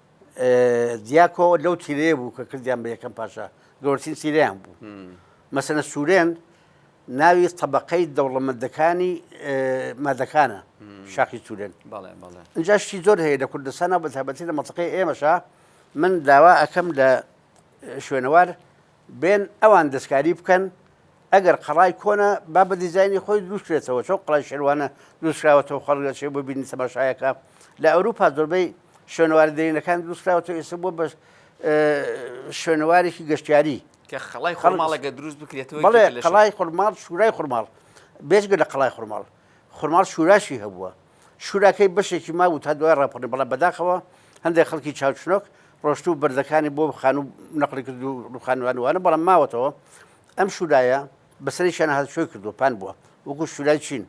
دیاکۆ لەو تیرەیە بوو کە کردیان بە یەکەم پاشا گەورەترین تیرەیان بوو مەسەنە سوورێن ناوی طبقەی دەوڵەمەندەکانی مادەکانە شاخی سوورێن اینجا شتی زۆر هەیە لە کوردستانە بە تایبەتی لە مەتەقەی ئێمەشا من داوا ئەەکەم لە شوێنەوار بێن ئەوان دەستکاری بکەن ئەگەر قەڵای کۆنە با بە دیزاینی خۆی دروستکرێتەوە چۆن قەڵای شێروانە دروستکراوەتەوە خەڵک دەچێت بۆ بینی تەماشایەکە لە ئەوروپا زۆربەی شوێنەوارە دێرینەکان دروستکراوەتەوە ئێستا بۆ بە شوێنەوارێکی گەشتیاری کە قەڵای خورماڵەکە دروست بکرێتەوە بەڵێ قەڵای خورماڵ شورای خورماڵ بێجگە لە قەڵای خورماڵ خورماڵ شوراشی هەبووە شوراکەی بەشێکی مابوو تا دوای ڕاپەڕین، بەڵام بەداخەوە هەندێک خەڵکی چاوچنۆک ڕۆشت و بەردەکانی بۆ خانوو نەقڵی کرد و ڕووخانوان وانە، بەڵام ماوەتەوە. ئەم شورایە بەسەرێکیان هاتوچۆی کردووە، پان بووە وەکو شورای چین،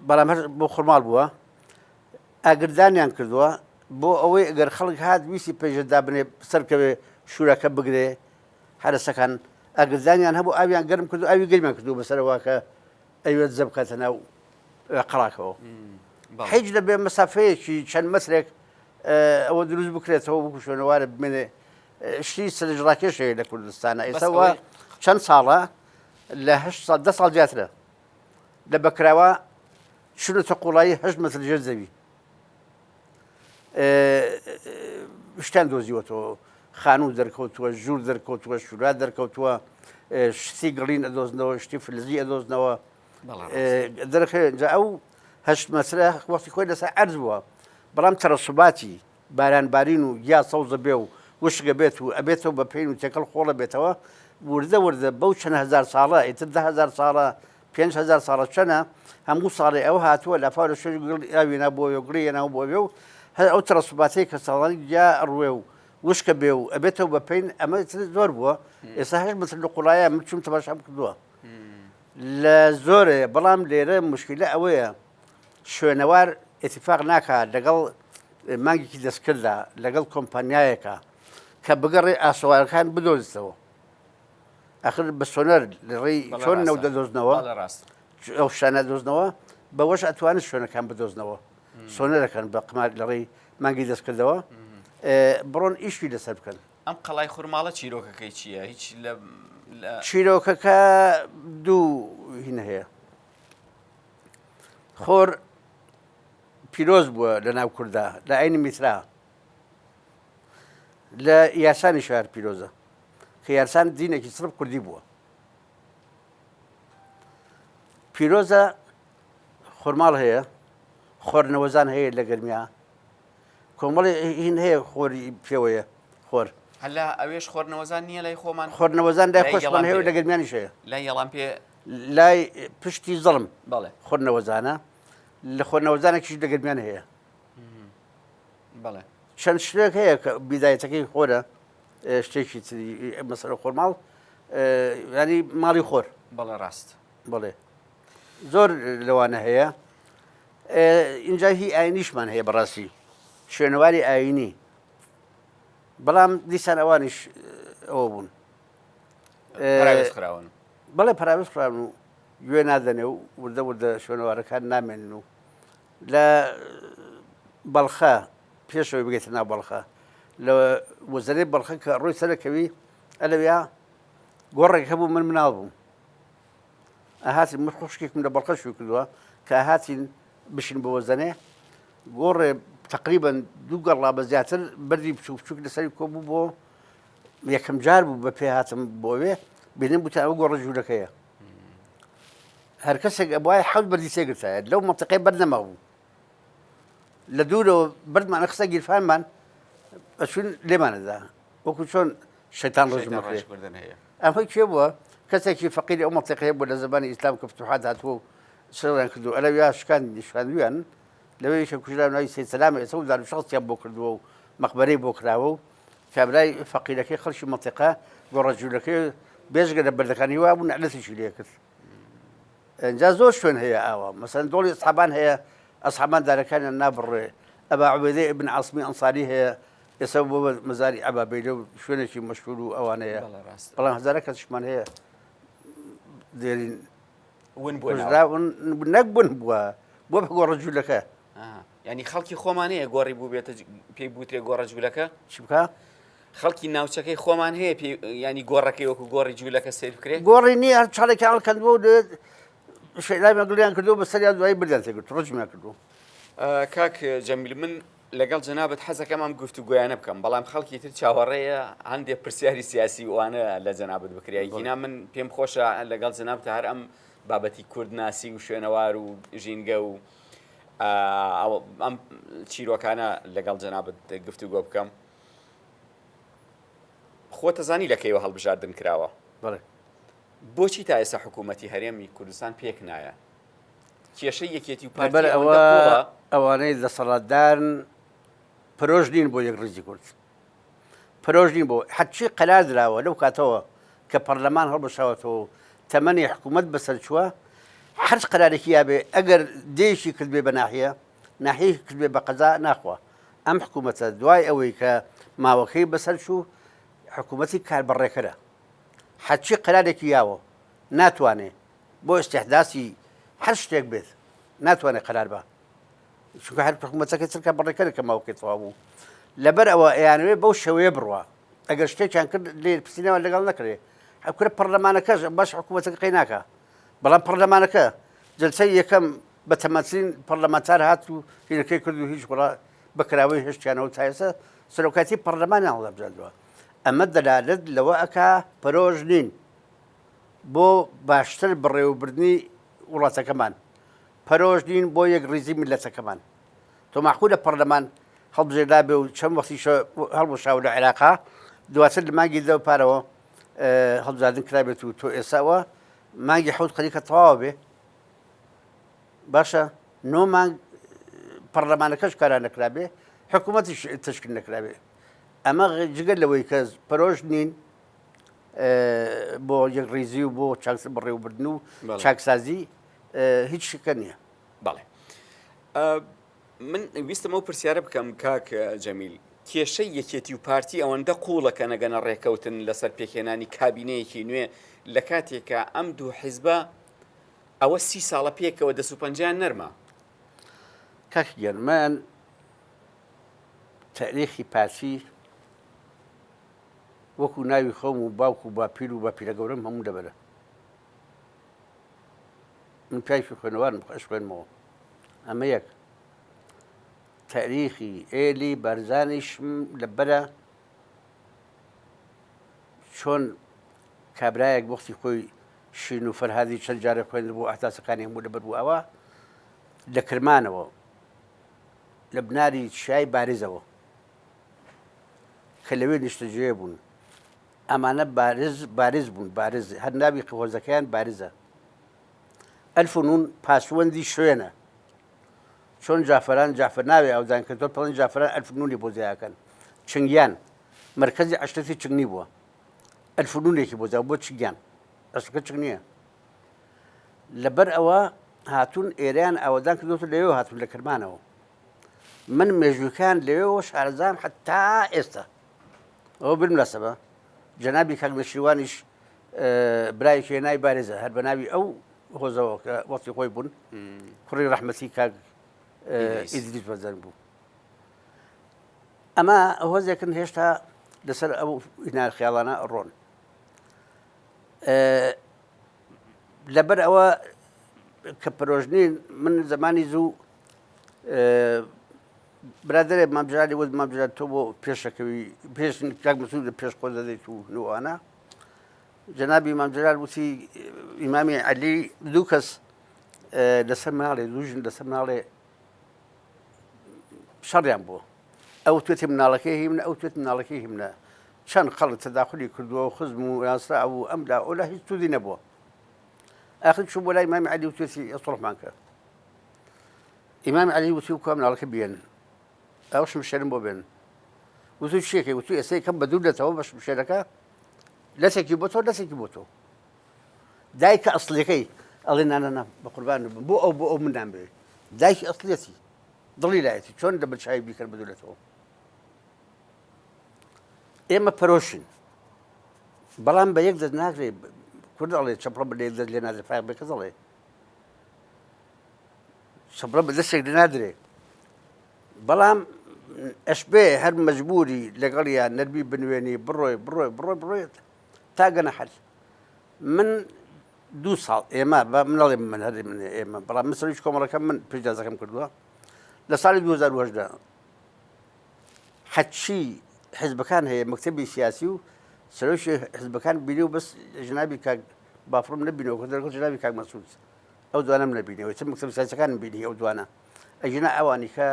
بەڵام هەر بۆ خورماڵ بووە. ئاگردانیان کردووە بۆ ئەوەی ئەگەر خەڵک هات ویستی پەیژە دابنێ سەرکەوێ شوراکە بگرێ، حەرەسەکان ئاگردانیان هەبوو ئاویان گەرم کردو ئاوی گەرمیان کردووە بەسەرەوە کە ئەیوێت دزە بکاتە ناو قەڵاکەوە هیچ دەبێ مەسافەیەکی چەند مەترێک ئەوە دروست بکرێتەوە وەکو شوێنەوارە بمێنێ شتی سەرنجڕاکێش هەیە لە کوردستانە ئێستا چەند ساڵە لە ساڵ ده ساڵ زیاترە لە بەکراوە چونەتە قوڵایی هەشت مەتر ژێر زەوی شتیان دۆزیوەتەوە خانوو دەرکەوتووە ژوور دەرکەوتووە شورا دەرکەوتووە شتی گڵین ئەدۆزنەوە شتی فلزی ئەدۆزنەوە دەرخێ جا ئەو هەشت مەترە وەختی خۆی لەسەر عەرز بووە. بەڵام تەرەسوباتی باران بارین و گیا سەوزە بێ و وشک ئەبێت و ئەبێتەوە بە پەین و تێکەڵ خۆڵ ئەبێتەوە وردە وردە بەو چەند هەزار ساڵە ئیتر 10000 ساڵە 5000 ساڵە چەنە هەموو ساڵێ ئەو هاتووە لافاو لە شوێنی گڵ ئاوی نا بۆ گڵی هێناو بۆ ئەوێ و هەر ئەو تەرەسوباتەی کە ساڵانی گیا ئەڕوێ و وشکە بێ و ئەبێتەوە بە پەین ئەمە ئیتر زۆر بووە ئێستا هەشت متر لە قوڵایە من چووم تەماشام کردووە لە زۆرێ بەڵام لێرە مشکلە ئەوەیە شوێنەوار ئیتیفاق ناکا لەگەڵ مانگێکی دەستکرددا لەگەڵ کۆمپانیایەکە کە بگەڕێ ئاسەوارەکان بدۆزیتەوە ئەخر بە سۆنەر لە ڕێی چۆن نەو دەدۆزنەوە ئەو شانە دۆزنەوە بەوەش ئەتوانن شوێنەکان بدۆزنەوە سۆنەرەکان بە قمار لە ڕێی مانگی دەستکردەوە بڕۆن ئیشی لەسەر بکەن. ئەم قەڵای خورماڵە چیرۆکەکەی چییە؟ هیچ لە چیرۆکەکە دوو هین هەیە. خۆر پیرۆز بووە لە ناو کوردا لە ئاینی میترا لە یارسانی شار پیرۆزە کە یارسان دینێکی سرب کوردی بووە پیرۆزە خۆرماڵ هەیە خۆرنەوەزان هەیە لە گەرمیا کۆمەڵی هین هەیە خۆری پێوەیە خۆر هەلا ئەوێش خۆرنەوەزان نییە لای خۆمان خۆرنەوەزان لای خۆشمان هەیە لە گەرمیانیش هەیە لای یەڵان پێ لای پشتی زەڵم بەڵێ خۆرنەوەزانە لە خۆرنەوەزانێکیش لە گەرمیان هەیە بەڵێ چەند شتێک هەیە کە بیدایەتەکەی خۆرە شتێکی تری مەسەرە خۆرماڵ ینی ماڵی خۆر بەڵێ ڕاست بەڵێ زۆر لەوانە هەیە اینجا هی ئاینیشمان هەیە بەڕاستی شوێنەواری ئاینی بەڵام دیسان ئەوانیش ئەوە بوون خراون بەڵێ پەراوێز خراون و گوێ نادەنێ و وردە وردە شوێنەوارەکان نامێنن و لە بەڵخە پێشەوەی بگەیتە ناو بەڵخە لە وەزەرەی بەڵخە کە ڕۆی سەرەکەوی ئەلەویا گۆڕێک هەبوو من مناڵ بووم ئەهاتین من خوشکێکم لە بەڵخە شووی کردووە کە هاتین بشین بۆ وەزەنێ گۆڕێ تقریبا دوو گەڕا بە زیاتر بەردی بچوک بچوک لەسەری کۆ بوو بۆ یەکەم جار بوو بە پێ هاتم بۆ وێ بینیم بوتیان ئەوە گۆڕە جوولەکەیە هەر کەسێک ئەبوایە حەوت بەردی تێگرتایە لەو مەنتیقەی بەرد نەمابوو لە دوورەوە بەردمان ئەخستە گیرفانمان ئەچوون لێمانەدا وەکو چۆن شەیتان ڕژم ڕێژ بردن هەیە ئەمە کێ بووە کەسێکی فەقیری ئەو مەنتیقەیە بوو لە زمانی ئیسلام کە فتوحات هاتووە و سڕیان کردو ئەلەویا شکان شکاندویان لەوەی کە کوژرا ناوی سەید سەلام ئێستا و دار شخصیان بۆ کردووە و مەقبەرەی بۆ کراوە و کابرای فەقیرەکەی خەڵکی مەنتیقە گۆڕە جوولەکەی بێژگە لە بەردەکانی وا بوو نەعلەتێکی لێ کرد ئینجا زۆر شوێن هەیە ئاوا مەسەن دۆڵی ئەسحابان هەیە ئەسحابان دارەکانیان نابڕێ ئەبا عوبێدەی ابن عاصمی ئەنصاری هەیە ئێستا بۆ مەزاری ئەبا بەیلە و شوێنێکی مەشهور و ئەوانەیە بەڵام هەزارە کەسیشمان هەیە دێرین ون بووە نەک بوون بووە بۆ بە گۆڕە جوولەکە ینی خەڵکی خۆمان هەیە گۆڕی بوو بێتە پێی بوترێ گۆڕە جوولەکە چی بکە؟ خەڵکی ناوچەکەی خۆمان هەیە پێی ینی گۆڕەکەی وەکو گۆڕی جوولەکە سیر بکرێت گۆڕی نییە هەر چاڵێکیان هەڵکەندووە و شەیدای مەگڵیان کردو بە سەریان دوایی بردیان تێگرت ڕجمیان کردو کاک جەمیل من لەگەڵ جەنابت حەزەکەم ئەم گفتوگۆیانە بکەم بەڵام خەڵکی تر چاوەڕێیە هەندێک پرسیاری سیاسی وانە لە جەنابت بکرێ گینا من پێم خۆشە لەگەڵ جەنابت هەر ئەم بابەتی کوردناسی و شوێنەوار و ژینگە و ئەم چیرۆکانە لەگەڵ جەنابت گفتوگۆ بکەم خۆتەزانی لە کەیوە هەڵبژاردن کراوە بەڵێ بۆچی تا ئێستا حکوومەتی هەرێمی کوردستان پێک نایە کێشەی یەکێتی و لەبەر پارتی ئەوە ئەوەندە قوڵە. ئەوانەی دەسەڵاتدارن پەرۆش نین بۆ یەکڕیزی کورد پەرۆش نین بۆ هەرچی قەرار دراوە لەو کاتەوە کە پەرلەمان هەڵبشاوەتەوە و تەمەنی حکوومەت بەسەر چووە هەرچ قەرارێکی یابێ ئەگەر دێیشی کردبێ بە ناحیە ناحیەیەکی کردبێ بە قەزا ناخوا ئەم حکوومەتە دوای ئەوەی کە ماوەکەی بەسەر چوو حکوومەتی کاربەڕێکەرە هەرچی قەرارێکی یاوە ناتوانێ بۆ ئیستیحداسی هەر شتێک بێت ناتوانێت قەرار بە چونکە هەر حکوومەتەکە چرکە بەڕێکەرە کە ماوەکەی تەواو بوو لەبەر ئەوە ئەیانەوێ بەو شێوەیە بڕوا ئەگەر شتێکیان کرد لێ پرسینەوە لەگەڵ نەکرێ حکورە پەرلەمانەکەش باش حکوومەتەکە قەی ناکە بەڵام پەرلەمانەکە جلسەی یەکەم بە تەمەترین پەرلەمانتار هات و هینەکەی کرد و هیچ وڵا بەکراوەی هێشتیانەوە تا ئێستا سەرۆکاتی پەرلەمانیان هەڵدەبژاردووە ئەمە دەلالەت لەوە ئەکا پەرۆش نین بۆ باشتر بەڕێوەبردنی وڵاتەکەمان، پەرۆش نین بۆ یەکڕیزی میللەتەکەمان. تۆ مەعقولە پەڕلەمان هەڵبژێردابێ و چەند وەختیشە هەڵوەشاوە لە عێراقا دواتر لە مانگی دە پارەوە هەڵبژاردن کرابێت و تۆ ئێساوە مانگی حوت خەریکە تەواو بێ باشە نۆ مانگ پەرلەمانەکەش کارا نەکرابێ حکوومەتیش تشکیل نەکرابێ ئەمە جگەر لەوەی کە پەرۆش نین بۆ یەکڕیزی و بۆ چاکس بەڕێوەبردن و چاکسازی هیچ شکە نییە. بەڵێ من ویستم ئەو پرسیارە بکەم کاک جەمیل کێشەی یەکێتی و پارتی ئەوەندە قوڵە کە نەگەنە ڕێکەوتن لەسەر پێکهێنانی کابینەیەکی نوێ لە کاتێکا ئەم دوو حیزبە ئەوە سی ساڵە پێکەوە دەست و پەنجەیان نەرمە. کاک گیان من تاریخی پارتی وەکو ناوی خۆم و باوک و باپیر و باپیرە گەورەم هەموو لەبەرە. من پیاوێکی خوێنەوارم ئەشخوێنمەوە ئەمە یەک تاریخی ئێلی بارزانیشم لەبەرە چۆن کابرایەک وەختی خۆی شین و فەرهادی چەند جارە خوێند بوو ئەحداسەکانی هەموو لەبەر بوو ئەوە لە کرمانەوە لە بناری چیای بارزەوە کە لەوێ نیشتەجێ بوون ئەمانە بارز بارز بوون بارز هەر ناوی هۆزەکەیان بارزە ئەلف و نون پاسوەندی شوێنە چۆن جافران جافر ناوێ ئەودان کە تۆ پڵن جافران ئەلف نونی بۆ زیاکەن چنگیان مرکزی عشرەتی چنگنی بووە ئەلف نونێکی بۆ زیا بۆ چنگیان ئەسڵەکە چنگ نییە لەبەر ئەوە هاتوون ئێرەیان ئاوەدان کردوەوە لەوێ هاتوون لە کرمانەوە من مێژووکان لەوێەوە شارەزام حتا ئێستا ئەوە بالمناسبە جەنابی کاک نەشیروانیش برایەکی هێنای بارێزە هەر بە ناوی ئەو هۆزەوە کە وەختی خۆی بوون کوڕی ڕەحمەتی کاک ئیدریس بەزەن بوو ئەمە هۆزێکن هێشتا لەسەر ئەو ئینار خیاڵانە ڕۆن لەبەر ئەوە کە پرۆژنین من زمانی زوو برادەرێ مام جەلالی وت مام جەلال تۆ بۆ پێشەکەوی پێش کاک مەسعود لە پێش خۆ دەدەیت و نوانە جەنابی مام جەلال وتی ئیمامی عەلی دوو کەس لەسەر مناڵێ دوو ژن لەسەر مناڵێ شەڕیان بووە ئەو توێتی مناڵەکەی هی منە ئەو توێت مناڵەکەی هی منە چەند خەڵک تەداخلی کردووە و خزم و ناسرا و ئەم لا ئەو لا هیچ سوودی نەبووە ئاخر چوو بۆ لای مامی عەلی و توێتی سوڵحمان کرد ئیمام عەلی وتی کوا مناڵەکە بێن ئەو شمشێرم بۆ بێن وتو چیەکەی وتو ئێستا یەکەم بە دوور لەتەوە بە شمشێرەکە لەسێکی بۆ تۆ لەسێکی بۆ تۆ دایکە ئەسڵیەکەی ئەڵێ نانە بە قوربان بم بۆ ئەو بۆ ئەو من نامەوێ دایکی ئەسڵیەتی دڵی لایەتی چۆن لە بەرچاوی بیکەن بە دوور لەتەوە ئێمە پەرۆشین بەڵام بە یەک دەست ناکرێت کورد ئەڵێ چەپڵە بە یەک دەست لێ نادرێ فایق بێکەس ئەڵێ سەبرە بە دەستێک نادرێ بەڵام ئەشبێ هەر مەجبوری لەگەڵیان نەرمی بنوێنی بڕۆی بڕۆی بڕۆی بڕۆیت تا گەنە حەل من دوو ساڵ ئێمە بە منەڵێ من هەر من ئێمە بەڵام من سەرۆکی کۆمەڵەکەم من پێشدازەکەم کردووە لە ساڵی 2010 حەچی حزبەکان هەیە مەکتەبی سیاسی و سەرۆکی حزبەکان بینی و بەس ژنابی کاک بافڵم نەبینەوە کە دەرگەڵ جنابی کاک مەسعود ئەو دوانەم نەبینەوە ئیتر مەکتەبە سیاسیەکانم بینی ئەو دوانە ئەگینا ئەوانی کە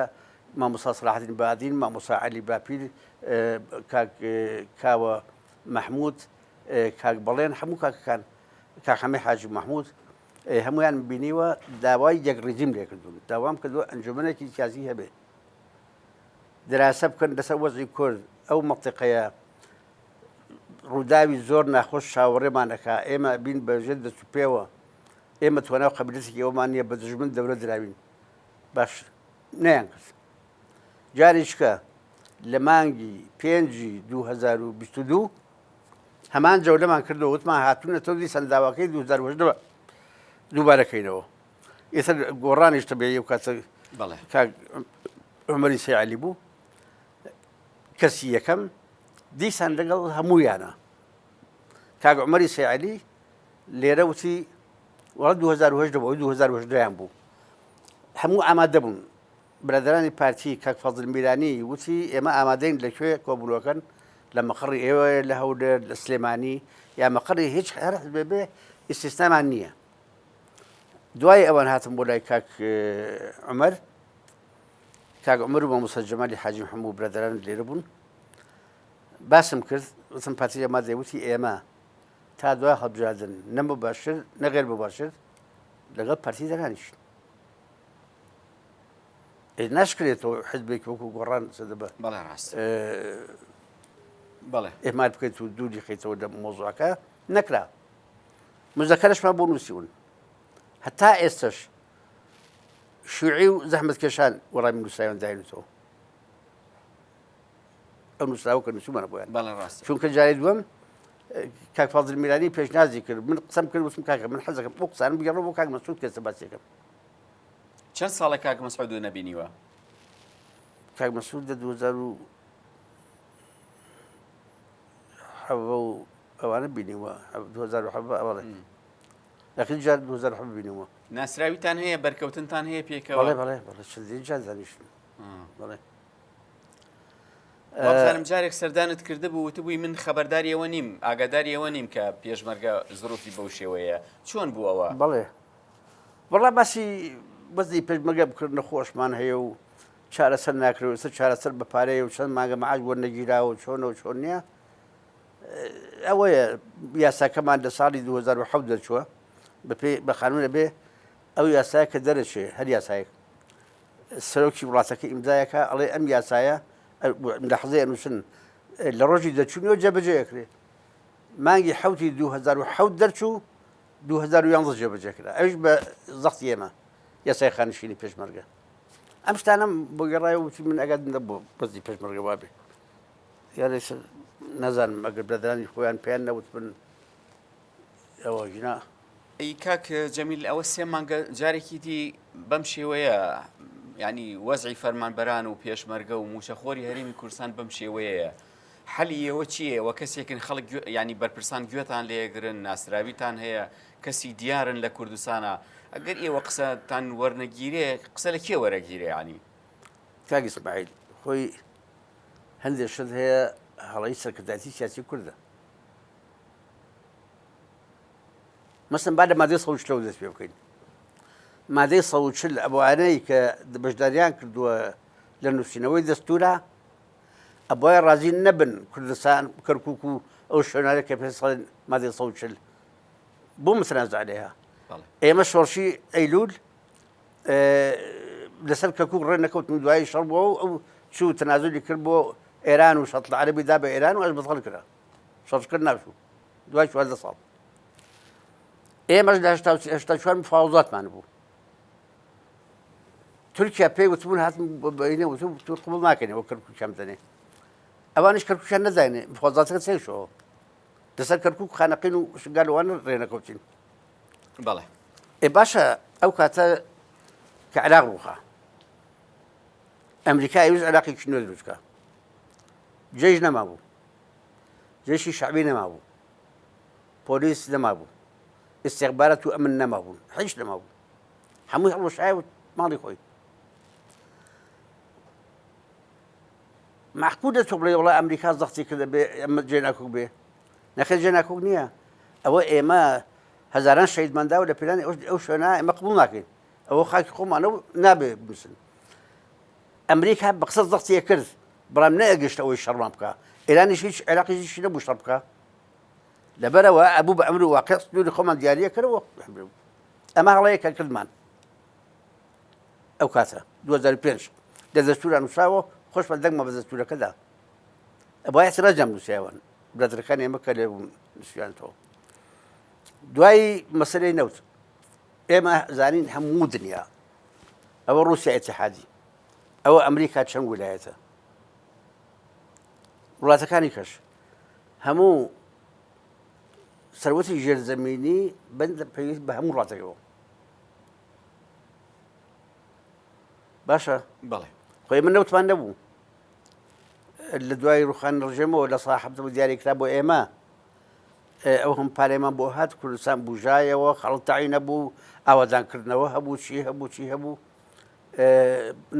مامۆستا سەلاحەدین بادین مامۆستا عەلی باپیر کاک کاوە مەحمود کاک بەڵێن هەموو کاکەکان کاک حەمەی حاجی مەحمود هەمویان بینیوە داوای یەکڕیزیم لێکردوون داوام کردووە ئەنجومەنێکی سیاسی هەبێ دراسە بکەن لەسەر وەزعی کورد ئەو مەنتیقەیە ڕووداوی زۆر ناخۆش چاوەڕێمان ئەکا، ئێمە ئەبین بە ژێر دەست و پێوە، ئێمە توانا و قەبیلەتێکی ئەوەمان نییە بە دوژمن دەورە دراوین، باش نەیان کرد. جارێکە لە مانگی پێنجی 2022 هەمان جەولەمان کردەوە وتمان هاتوونەتەوە دیسان داواکەی 2018 دووبارە کەینەوە. ئێستا گۆڕانیش تەبیعی و کاتە بەڵێ کاک عومەری سەی عەلی بوو کەسی یەکەم دیسان لەگەڵ هەموویانە کاک عومەری سەیعەلی لێرە وتی وەڵا 2010 بوو 2010 بوو هەموو ئامادە بوون برادرانی پارتی کاک فەزل میرانی وتی ئێمە ئامادەین لەکوێ کۆبوونەوەکەن لە مەقڕی ئێوە لە هەولێر لە سلێمانی یا مەقڕی هیچ هەر حزبێ بێ ئیستیسنامان نییە دوای ئەوان هاتم بۆ لای کاک عمر. کاک عومەر و مامۆستا جەمالی حاجی محەممەد و برادەران لێرە بوون باسم کرد وتم پارتی ئێمە دەیوتی ئێمە تا دوای هەڵبژاردن نە مباشر نە غێر مباشر لەگەڵ پارتی دەرانیشین ناشکرێتەوە حزبێک وەکو گۆڕان سەدە بە بەڵێ ڕاست بەڵێ ئێمار بکەیت و دووری خەیتەوە لە مۆزوعەکە نەکرا مزەکەرەشمان بۆ نووسیون هەتا ئێستش شوعی و زەحمەتکێشان وەڵامی نووسراویان داینەتەوە ئەو نووسراوە کە نووسیمانە بۆیان بەڵێ ڕاستە چونکە جاری دووەم کاک فازل میرانی پێشنازی کرد من قسەم کرد وتم کاکە من حەزەکەم ئەو قسانە بگێڕم بۆ کاک مەسعود کە باسیەکەم چەند ساڵە کاک مەسعود نەبینیوە؟ کاک مەسعود لە 2000 و حەڤە و ئەوانە بینیوە 2007 ئەوەڵێ ئەخیر جار 2007 بینیوە ناسراویتان هەیە بەرکەوتنتان هەیە پێکەوە؟ بەڵێ بەڵێ بەڵێ چەندین جار دانیشتن بەڵێ وابزانم جارێک سەردانت کردبوو وتبووی من خەبەرداری ئەوە نیم ئاگاداری ئەوە نیم کە پێشمەرگە زروفی بەو شێوەیە چۆن بوو ئەوە؟ بەڵێ وەڵا باسی وەزی پێشمەرگە بکرد نەخۆشمان هەیە و چارەسەر ناکرێ و ئێستا چارەسەر بە پارەیە و چەند مانگە معاش وەرنەگیراوە و چۆنە و چۆن نییە ئەوەیە یاساکەمان لە ساڵی 2007 دەرچووە بەپێ بە قانون بێ ئەو یاسایە کە دەرەچێ هەر یاسایەک سەرۆکی وڵاتەکە ئیمزایەکە ئەڵێ ئەم یاسایە لە حەزەی ئەنووسن لە ڕۆژی دەرچوونیەوە جێبەجێ ئەکرێ مانگی حوتی 2007 دەرچوو 2011 جێبەجێ کرا ئەوش بە زەختی ئێمە یاسای خانشینی پێشمەرگە ئەم شتانم بۆ گەڕای وتی من ئەگەر نەبوو بەزی پێشمەرگە وابێ یارێ نازانم ئەگەر برادرانی خۆیان پێیان نەوت بن ئەوە ژنا. ئەی کاک جەمیل ئەوە سێ مانگە جارێکی دی بەم شێوەیە ینی وەزعی فەرمانبەران و پێشمەرگە و موچەخۆری هەرێمی کوردستان بەم شێوەیەیە حەلی ئێوە چییە ئێوە کەسێکن خەڵک ینی بەرپرسان گوێتان لێگرن ناسراویتان هەیە کەسی دیارن لە کوردستانە ئەگەر ئێوە قسەتان وەرنەگیرێ قسە لە کێ وەرەگیرێ ینی کاک ئیسماعیل خۆی هەندێک شت هەیە هەڵەی سەرکردایەتی سیاسی کوردە مەسەن با لە مادەی 140 دەست پێ بکەین مادەی 140 ئەوانەی کە بەشداریان کردووە لە نووسینەوەی دەستورە ئەبواە ڕازی نەبن کوردستان کەرکک و ئەو شوێنانە کە پێ ساڵ مادەی 140 بۆ متنازع عليها ئێمە شۆڕشی ئەیلول لەسەر کەرکک ڕێ نەکەوتن و دوایی شەڕ بووە و ئەو چوو تەنازولی کرد بۆ ئێران و شەتڵ عەرەبی دا بە ئێران و ئەش بەتەڵ کرا شەڕکرد ناچوو دوای 14 ساڵ ئێمەش لە 84 مفاوضاتمان بوو تورکیا پێی وتبوون هاتم بەینە وتبوو تور قبوڵ ناکەینەوە کەرکوکیان بدەنێ ئەوانیش کەرکوکیان نەداینێ مفاوضاتەکە تێکچووەوە لەسەر کەرکوک خانەقین و شنگال وانە ڕێنەکەوتین بەڵێ ئێ باشە ئەو کاتە کە عێراق ڕووخا ئەمریکا ئەویست عێراقێکی نوێ دروست بکا جێش نەمابوو جێشی شعبی نەمابوو پۆلیس نەمابوو ئیستیخبارات و ئەمن نەمابوون هیچ نەمابوو هەمووی هەڵوەشایە و ماڵی خۆی معقولە تۆ بڵێ وڵا ئەمریکا زەختی کردە بێ ئەمە جێناکۆک بێ نەخێر جێناکۆک نییە ئەوە ئێمە هەزاران شەهیدمان داوە لە پێناوی ئەو شوێنە ئێمە قبوڵ ناکەین ئەوە خاکی خۆمانە و نابێ بنووسن ئەمریکا بە قسە زەختی کرد بەڵام نەئەگەشت ئەوەی شەڕمان بکە ئێرانیش هیچ عێراقیش هیچ نەبوو شەڕ بکە لەبەرەوە ئەبوو بە ئەمر و واقع سنووری خۆمان دیاریە کردەوە ئەمە هەڵەیە کە کردمان ئەو کاتە 2005 لە دەستورا نووسراوە خۆشمان دەنگمان بە دەستورەکەدا ئەبوایە اعتراضیان بنووسیایەوە برادەرەکانی ئێمە کە لێ بوون نووسیانەوە دوای مەسەلەی نەوت ئێمە زانین هەموو دنیا ئەوە رووسیا ئیتحادی ئەوە ئەمریکا چەند ویلایەتە وڵاتەکانی کەش هەموو سەروەتی ژێرزەمینی بەند پێویست بە هەموو وڵاتەکەەوە باشە بەڵێ خۆی من نەوتمان نەبوو لە دوای ڕوخان ڕژێمەوە لە سا حەفتەوە دیاری کرا بۆ ئێمە ئەو هەم پارێمان بۆ هات کوردستان بژایەوە خەڵک تاعی نەبوو ئاوادانکردنەوە هەبوو چی هەبوو چی هەبوو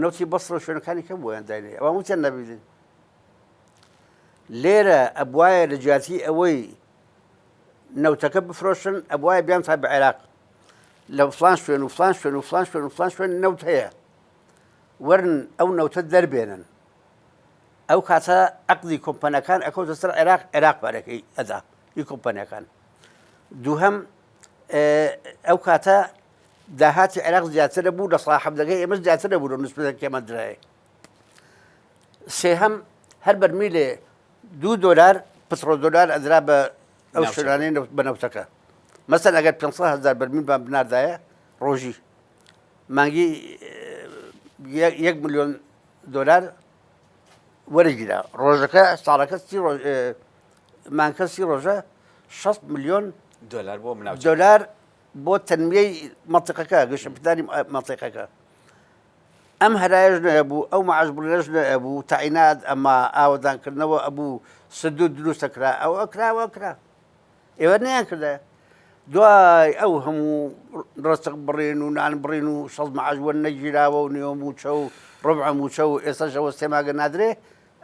نەوتی بەسڕ و شوێنەکانی کە بۆیان داینێ ئەوان وتیان نەبیدن لێرە ئەبواە لە جیاتی ئەوەی نەوتەکە بفرۆشن ئەبواە بیان تا بە عێراق لە فلان شوێن و فلان شوێن و فلان شوێن و فلان شوێن نەوت هەیە. وەرن ئەو نەوتە دەربێنن ئەو کاتە عەقدی کۆمپانیاکان ئەکەوتە سەر عێراق عێراق پارەکەی ئەدا ئی کۆمپانیاکان دووهەم ئەو کاتە داهاتی عێراق زیاترە بوو لە ساحەبدەکەی ئێمە زیاترە بوو لە نسبەتە کێمان درایە سێهەم هەر بەرمیلێ دوو دۆلار پترۆ دۆلار ئەدرا بە ئەو شوێنانەی بە نەوتەکە مەسەن ئەگەر 500 هزار بەرمیل بان بناردایە ڕۆژی مانگی یەک ملیۆن دۆلار وەرگیرا ڕۆژەکە ساڵەکە سی ڕۆژ مانکە سی ڕۆژە 6 ملیۆن دۆلار بۆ دۆلار بۆ تەنمیەی مەنتیقەکە گەشەپێدانی مەنتیقەکە ئەم هەرایەش نەبوو ئەو معاش بڕێژ نەبوو تاینات ئەمە ئاوەدانکردنەوە ئەبوو سدود دروستەکرا ئەو ئەکراوە کرا ئێوە نیان کردە دوای ئەو هەموو ڕستق بڕین و نان بڕین و شەڵ معاش وەر نەگیراوە و نیوە موچە و ڕبع موچە و ئێستاشەوە سێماگە نادرێ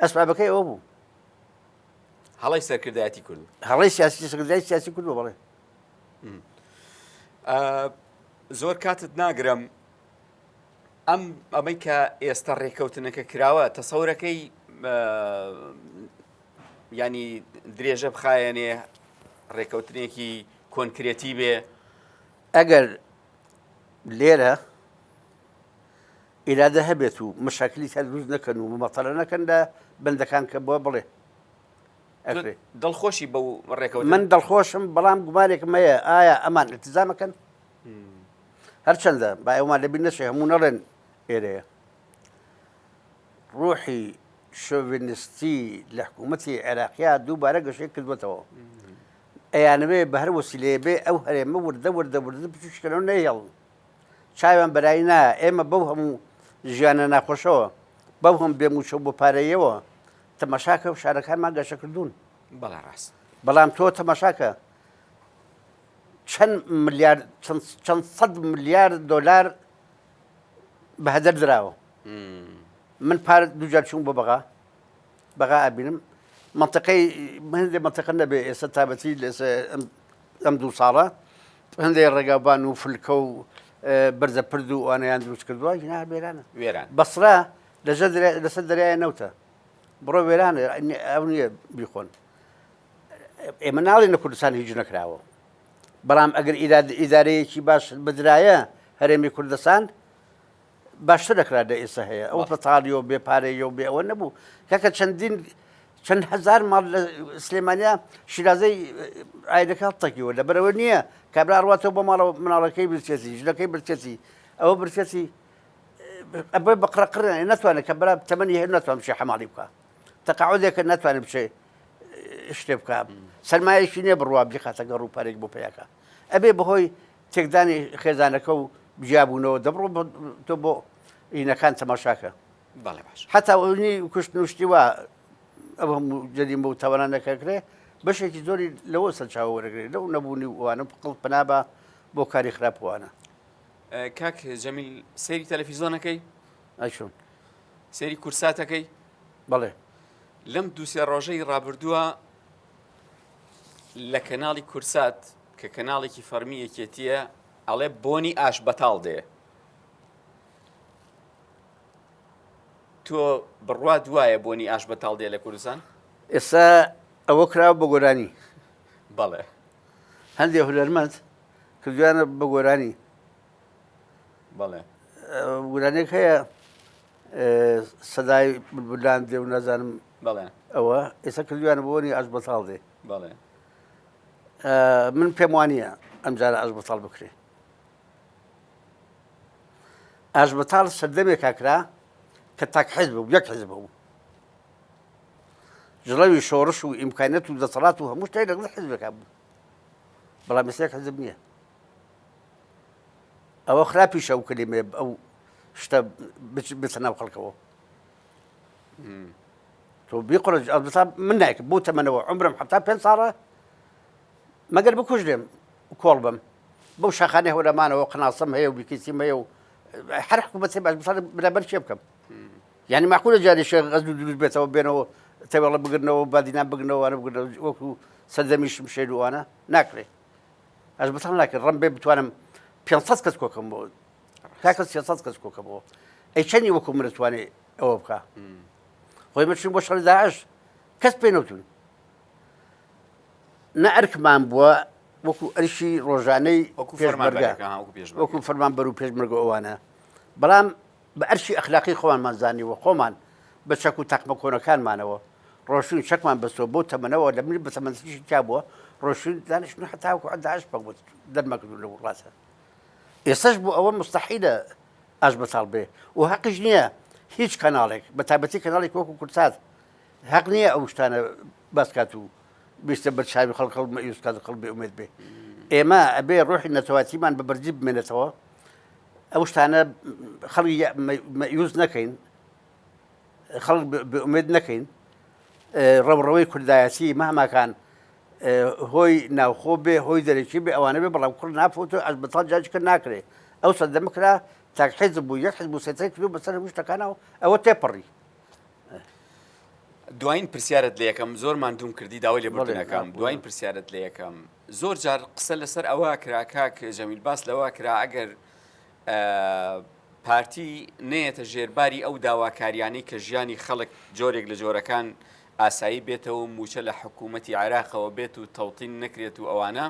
ئەسبابەکەی ئەوە بوو هەڵی سەرکردایەتی کرد هەڵی سیاسی سەرکردایەتی سیاسی کردووە بەڵێ زۆر کاتت ناگرم ئەم ئەمەی کە ئێستا ڕێککەوتنەکە کراوە تەسەورەکەی ینی درێژە بخایەنێ ڕێککەوتنێکی کۆنکرێتی بێ ئەگەر لێرە ئیرادە هەبێت و مشاکلی تر دروست نەکەن و مەتەلە نەکەن لە بەندەکان کە بۆ بڵێ ئەکرێ دڵخۆشی بەو ڕێکەوت من دڵخۆشم بەڵام گومانێکم هەیە ئایا ئەمان التزامەکەن هەرچەندە با ئەومان لەبیر نەچێ هەموو نەڵێن ئێرەیە ڕوحی شۆڤنستی لە حکوومەتی عێراقیا دووبارە گەشەی کردوێتەوە ئەیانەوێ بە هەر وەسیلەیە بێ ئەو هەرێمە وردە وردە وردە بچووکەنەوە نەیەڵن چاویان بەرایی نا ئێمە بەو هەموو ژیانە ناخۆشەوە بەو هەم بێ مووچە بۆ پارەیەوە تەماشاکە و شارەکانمان گەشە کردوون بەڵێ ڕاست بەڵام تۆ تەماشاکە چەند ملیار چەند سەد ملیار دۆلار بە هەدەر دراوە من پار دوجار چوون بۆ بەغا بەغا ئەبینم منطقەی هەندێک منطقە نەبێ ئێستا تابەتی لەسە ئەم دوو ساڵە هەندێک ڕێگاوبان و فلکە و بەرزە پرد و ئەوانەیان دروست کردووە ژنا وێرانە وێران بەسرا لەسەر دەریای نەوتە بڕۆ وێرانە ئەو نییە بیخۆن ئێمە ناڵێن لە کوردستان هیچ نەکراوە بەڵام ئەگەر ئیدارەیەکی باش بدرایە هەرێمی کوردستان باشتر دەکرا لە ئێستا هەیە ئەو بەتاڵی و بێ پارەیە و بێ ئەوە نەبوو کاکە چەندین چەند هزار ماڵ لە سلێمانیا شیرازەی ئایلەکە هەڵتەکیوە لەبەرەوە نییە کابرا ڕاتەوە بۆ ماڵەوە مناڵەکەی برچێتی ژنەکەی برچێتی ئەوە برچێتی ئەبێ بەقڕە قڕ ناتوانێت کە برا تەمەنی هەیە ناتوان بچێ حەماڵی بکە تەقاعودێکە ناتوانێت بچێ شتێ بکە سەرمایەکی نییە بڕوا بیخاتە گەڕ و پارێک بۆ پیاکە ئەبێ بەهۆی تێکدانی خێزانەکە و جیابوونەوە دەبڕۆ تۆ بۆ ئینەکان تەماشاکە بەڵێ باش حتا ئەونی کوشتن و شتی وا ئەو هەموو جەریمە و تاوانانە کەکرێ بەشێکی زۆری لەوە سەرچاوە وەرەگرێت لەو نەبوونی و ئەوانە قڵ پەنا بە بۆ کاری خراپ وانە. کاک جەمیل سەیری تەلەفیزۆنەکەی؟ ئەی چۆن؟ سەیری کورساتەکەی؟ بەڵێ. لەم دووسێ ڕۆژەی ڕابردووە لە کەناڵی کورسات کە کەناڵێکی فەڕمی یەکێتییە ئەڵێ بۆنی ئاش بەتاڵ دێ تۆ بڕوات وایە بۆنی ئاش بەتاڵ دێ لە کوردستان؟ ئێستا ئەوە کراوە بە گۆرانی. بەڵێ. هەندێ هونەرمەند کردویانە بە گۆرانی. بەڵێ. گۆرانیەک هەیە سەدای بلبلان دێ و نازانم بەڵێ. ئەوە ئێستا کردویانە بۆنی ئاش بەتاڵ دێ. بەڵێ. من پێم وانە ئەمجارە ئاش بەتاڵ بکرێ ئاش بەتاڵ سەردەمێکا کرا کە تاک حزب بوو یەک حزب بوو جڵەوی شۆڕش و ئیمکانەت و دەسەڵات و هەموو شتێک لەگەڵ حزبێکا بوو بەڵام ئێستا یەک حزب نییە ئەوە خراپیشە ئەو کەلیمەیە ئەو شتە بچە ناو خەڵکەوە تۆ بیقڕ ئەلبەتا من نایکەم بۆ تەمەنەوە عمرم 75 ساڵە مەگەر بکوژرێم کۆڵ بم بەو شاخانەی هەورەمانەوە قناسم هەیە و بیکیسیم هەیە و هەر حکوومەتی باش بساڵ برابەر چێ بکەم یعنی معقولە جاری شێخ غەز و دروست بێتەوە بێنەوە تەوێڵە بگرنەوە بادینان بگرنەوە بگرنەوە وەکو سەردەمی شمشێر و ئەوانە ناکرێ ئەش بتان ناکرێت ڕم بێ بتوانم 500 کەس کۆکەم بۆ کاکە 300 کەس کۆکەمەوە. ئەی چەنی وەکو من دەتوانێ ئەوە بکا؟ خۆی مە چوین بۆ شەڕی داعش کەس پێ نەوتون نە ئەرکمان بووە وەکو ئەرشی ڕۆژانەی وەکو پێشمەرگە فەرمانبەرەکە، ها، وەکو پێشمەرگە. وەکو فەرمانبەر و پێشمەرگە ئەوانە بەڵام بە ئەرکی ئەخلاقی خۆمانمان زانیوە خۆمان بە چەک و تاقمە کۆنەکانمانەوە ڕۆشتوین چەکمان بەستەوە بەو تەمەنەوە لە منی بەتەمەنتریشی تیا بووە ڕۆشتوین دانیشتن هەتاوەکو داعش پەک بوو دەرمانکردوون لە وڵاتە ئێستاش بۆ ئەوە مستحیلە ئاش بەتاڵ بێ و هەقیش نییە هیچ کەناڵێک بە تایبەتی کەناڵێک وەکو کوردسات هەق نییە ئەو شتانە باس کات و بیستە بەر چاوی خەڵک خەڵک مەئیوس کات و خەڵک بێ ئومێد بێ ئێمە ئەبێ ڕۆحی نەتەواتیمان بە بەرزی بمێنێتەوە ئەو شتانە خەڵکی مەئیوس نەکەین خەڵک بێ ئومێد نەکەین ڕەوڕەوەی کوردایەتی مەهماکان هۆی ناوخۆ بێ هۆی دەرەکی بێ ئەوانە بێ بەڵام کوڕ نافوت و ئەش بەتاڵ جاجکە ناکرێ ئەو سەردەمە کرا تاک حیزب بوو یەک حیزب و سەیتەرە کردو بەسەر هەموو شتەکانەوە ئەوە تێپەڕی. دوایین پرسیارت لێ یەکەم زۆر ماندووم کردی داوای لێبوردن ئەکەم دوایین پرسیارت لێ یەکەم زۆر جار قسە لەسەر ئەوە کرا کاک جەمیل باس لەوە کرا ئەگەر پارتی نەیەتە ژێرباری ئەو داواکاریانەی کە ژیانی خەڵک جۆرێک لە جۆرەکان ئاسایی بێتەوە و مووچە لە حکوومەتی عێراقەوە بێت و تەوتین نەکرێت و ئەوانە،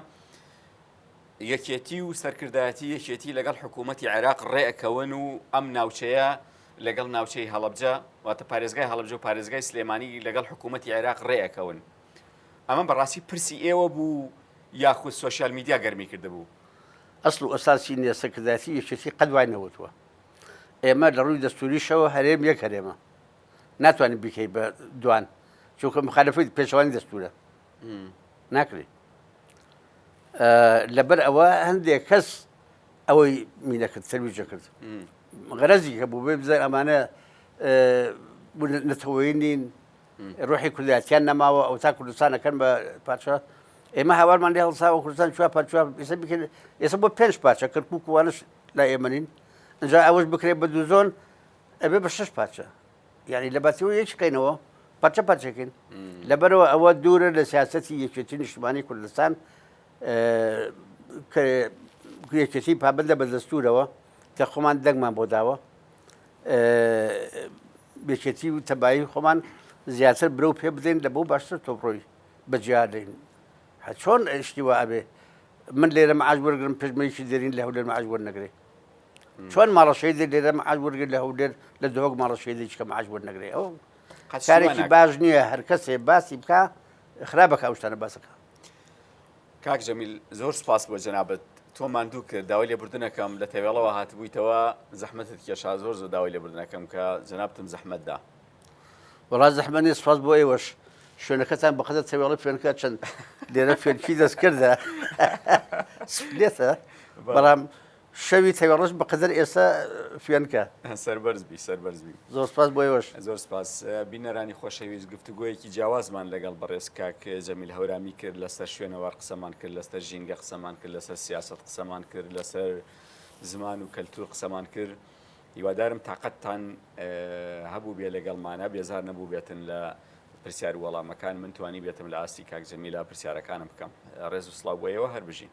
یەکێتی و سەرکردایەتی یەکێتی لەگەڵ حکوومەتی عێراق ڕێئەکەون و ئەم ناوچەیە لەگەڵ ناوچەی هەڵەبجە واتە پارێزگای هەڵەبجە و پارێزگای سلێمانی لەگەڵ حکوومەتی عێراق ڕێئەکەون. ئەمە بەڕاستی پرسی ئێوە بوو یاخود سۆشیال میدیا گەرمی کردبوو؟ ئەسڵ و ئەساسی نیە سەرکردایەتی یەکێتی قەت وای نەوتووە ئێمە لە ڕووی دەستوریشەوە هەرێم یەک هەرێمە ناتوانین بیکەی بە دوان چونکە مخالفەی پێچەوانی دەستورە ناکرێت لەبەر ئەوە هەندێک کەس ئەوەی مینە کرد تەرویجە کرد غەرەزی هەبوو بێ بزان ئەمانە نەتەوەی نین ڕۆحی کوردایەتیان نەماوە ئەو تا کوردستانەکەن بە پارچە ئێمە هاوارمان لێ هەڵساوە کوردستان چوار پارچە ئێستا بکرێت ئێستا بۆ پێنج پارچە کەرکوک وانش لای ئێمە نین ئینجا ئەوەش بکرێت بە دوو زۆن ئەبێ بە شەش پارچە یعنی لە باتیەوە یەکی قەینەوە پارچە پارچەکەین لەبەرەوە ئەوە دوورە لە سیاسەتی یەکێتی نیشتمانی کوردستان کە یەکێتی پابندە بە دەستورەوە کە خۆمان دەنگمان بۆ داوە یەکێتی و تەبایی خۆمان زیاتر برەو پێ بدەین لە بۆ باشتر تۆ بڕۆی بەجیا دەین چۆن شتی وا ئەبێ من لێرە معاش وەرگرم پێشمەیەکی دێرین لە هەولێر معاش وەرنەگرێ چۆن ماڵە شەیدێ لێرە معاش وەرگر لە هەولێر لە دهۆک ماڵە شەیدێ چکە معاش وەرنەگرێ ئەو کارێکی باش نییە هەر کەسێ باسی بکە خراپەکە ئەو شتانە باسەکە کاک جەمیل زۆر سپاس بۆ جەنابت تۆ ماندوو کرد داوای لێبوردنەکەم لە تەوێڵەوە هاتبوویتەوە زەحمەتت کێشا زۆر زۆر داوای لێبوردنەکەم کە جەنابتم زەحمەت دا. وەڵا زەحمەت نیە سپاس بۆ ئێوەش شوێنەکەتان بەقەدەر تەوێڵە فێنکە چەند لێرە فێنکی دەست کردە سپلێتە بەڵام شەوی تەوێڵەش بەقەدەر ئێستا فێنکە. سەربەرز بی سەربەرز بی. زۆر سپاس بۆ ئێوەش. زۆر سپاس. بینەرانی خۆشەویست گفتوگۆیەکی جیاوازمان لەگەڵ بەڕێز کاک جەمیل هەورامی کرد لەسەر شوێنەوار قسەمان کرد لەسەر ژینگە قسەمان کرد لەسەر سیاسەت قسەمان کرد لەسەر زمان و کەلتور قسەمان کرد هیوادارم تاقەتتان هەبوو بێ لەگەڵمانە بێزار نەبوو بێتن لە پرسیار وەڵامەکان من توانی بێتم لە ئاستی کاک جەمیلا پرسیارەکانم بکەم ڕێز و سڵاو بۆ ئێوە هەر بژین.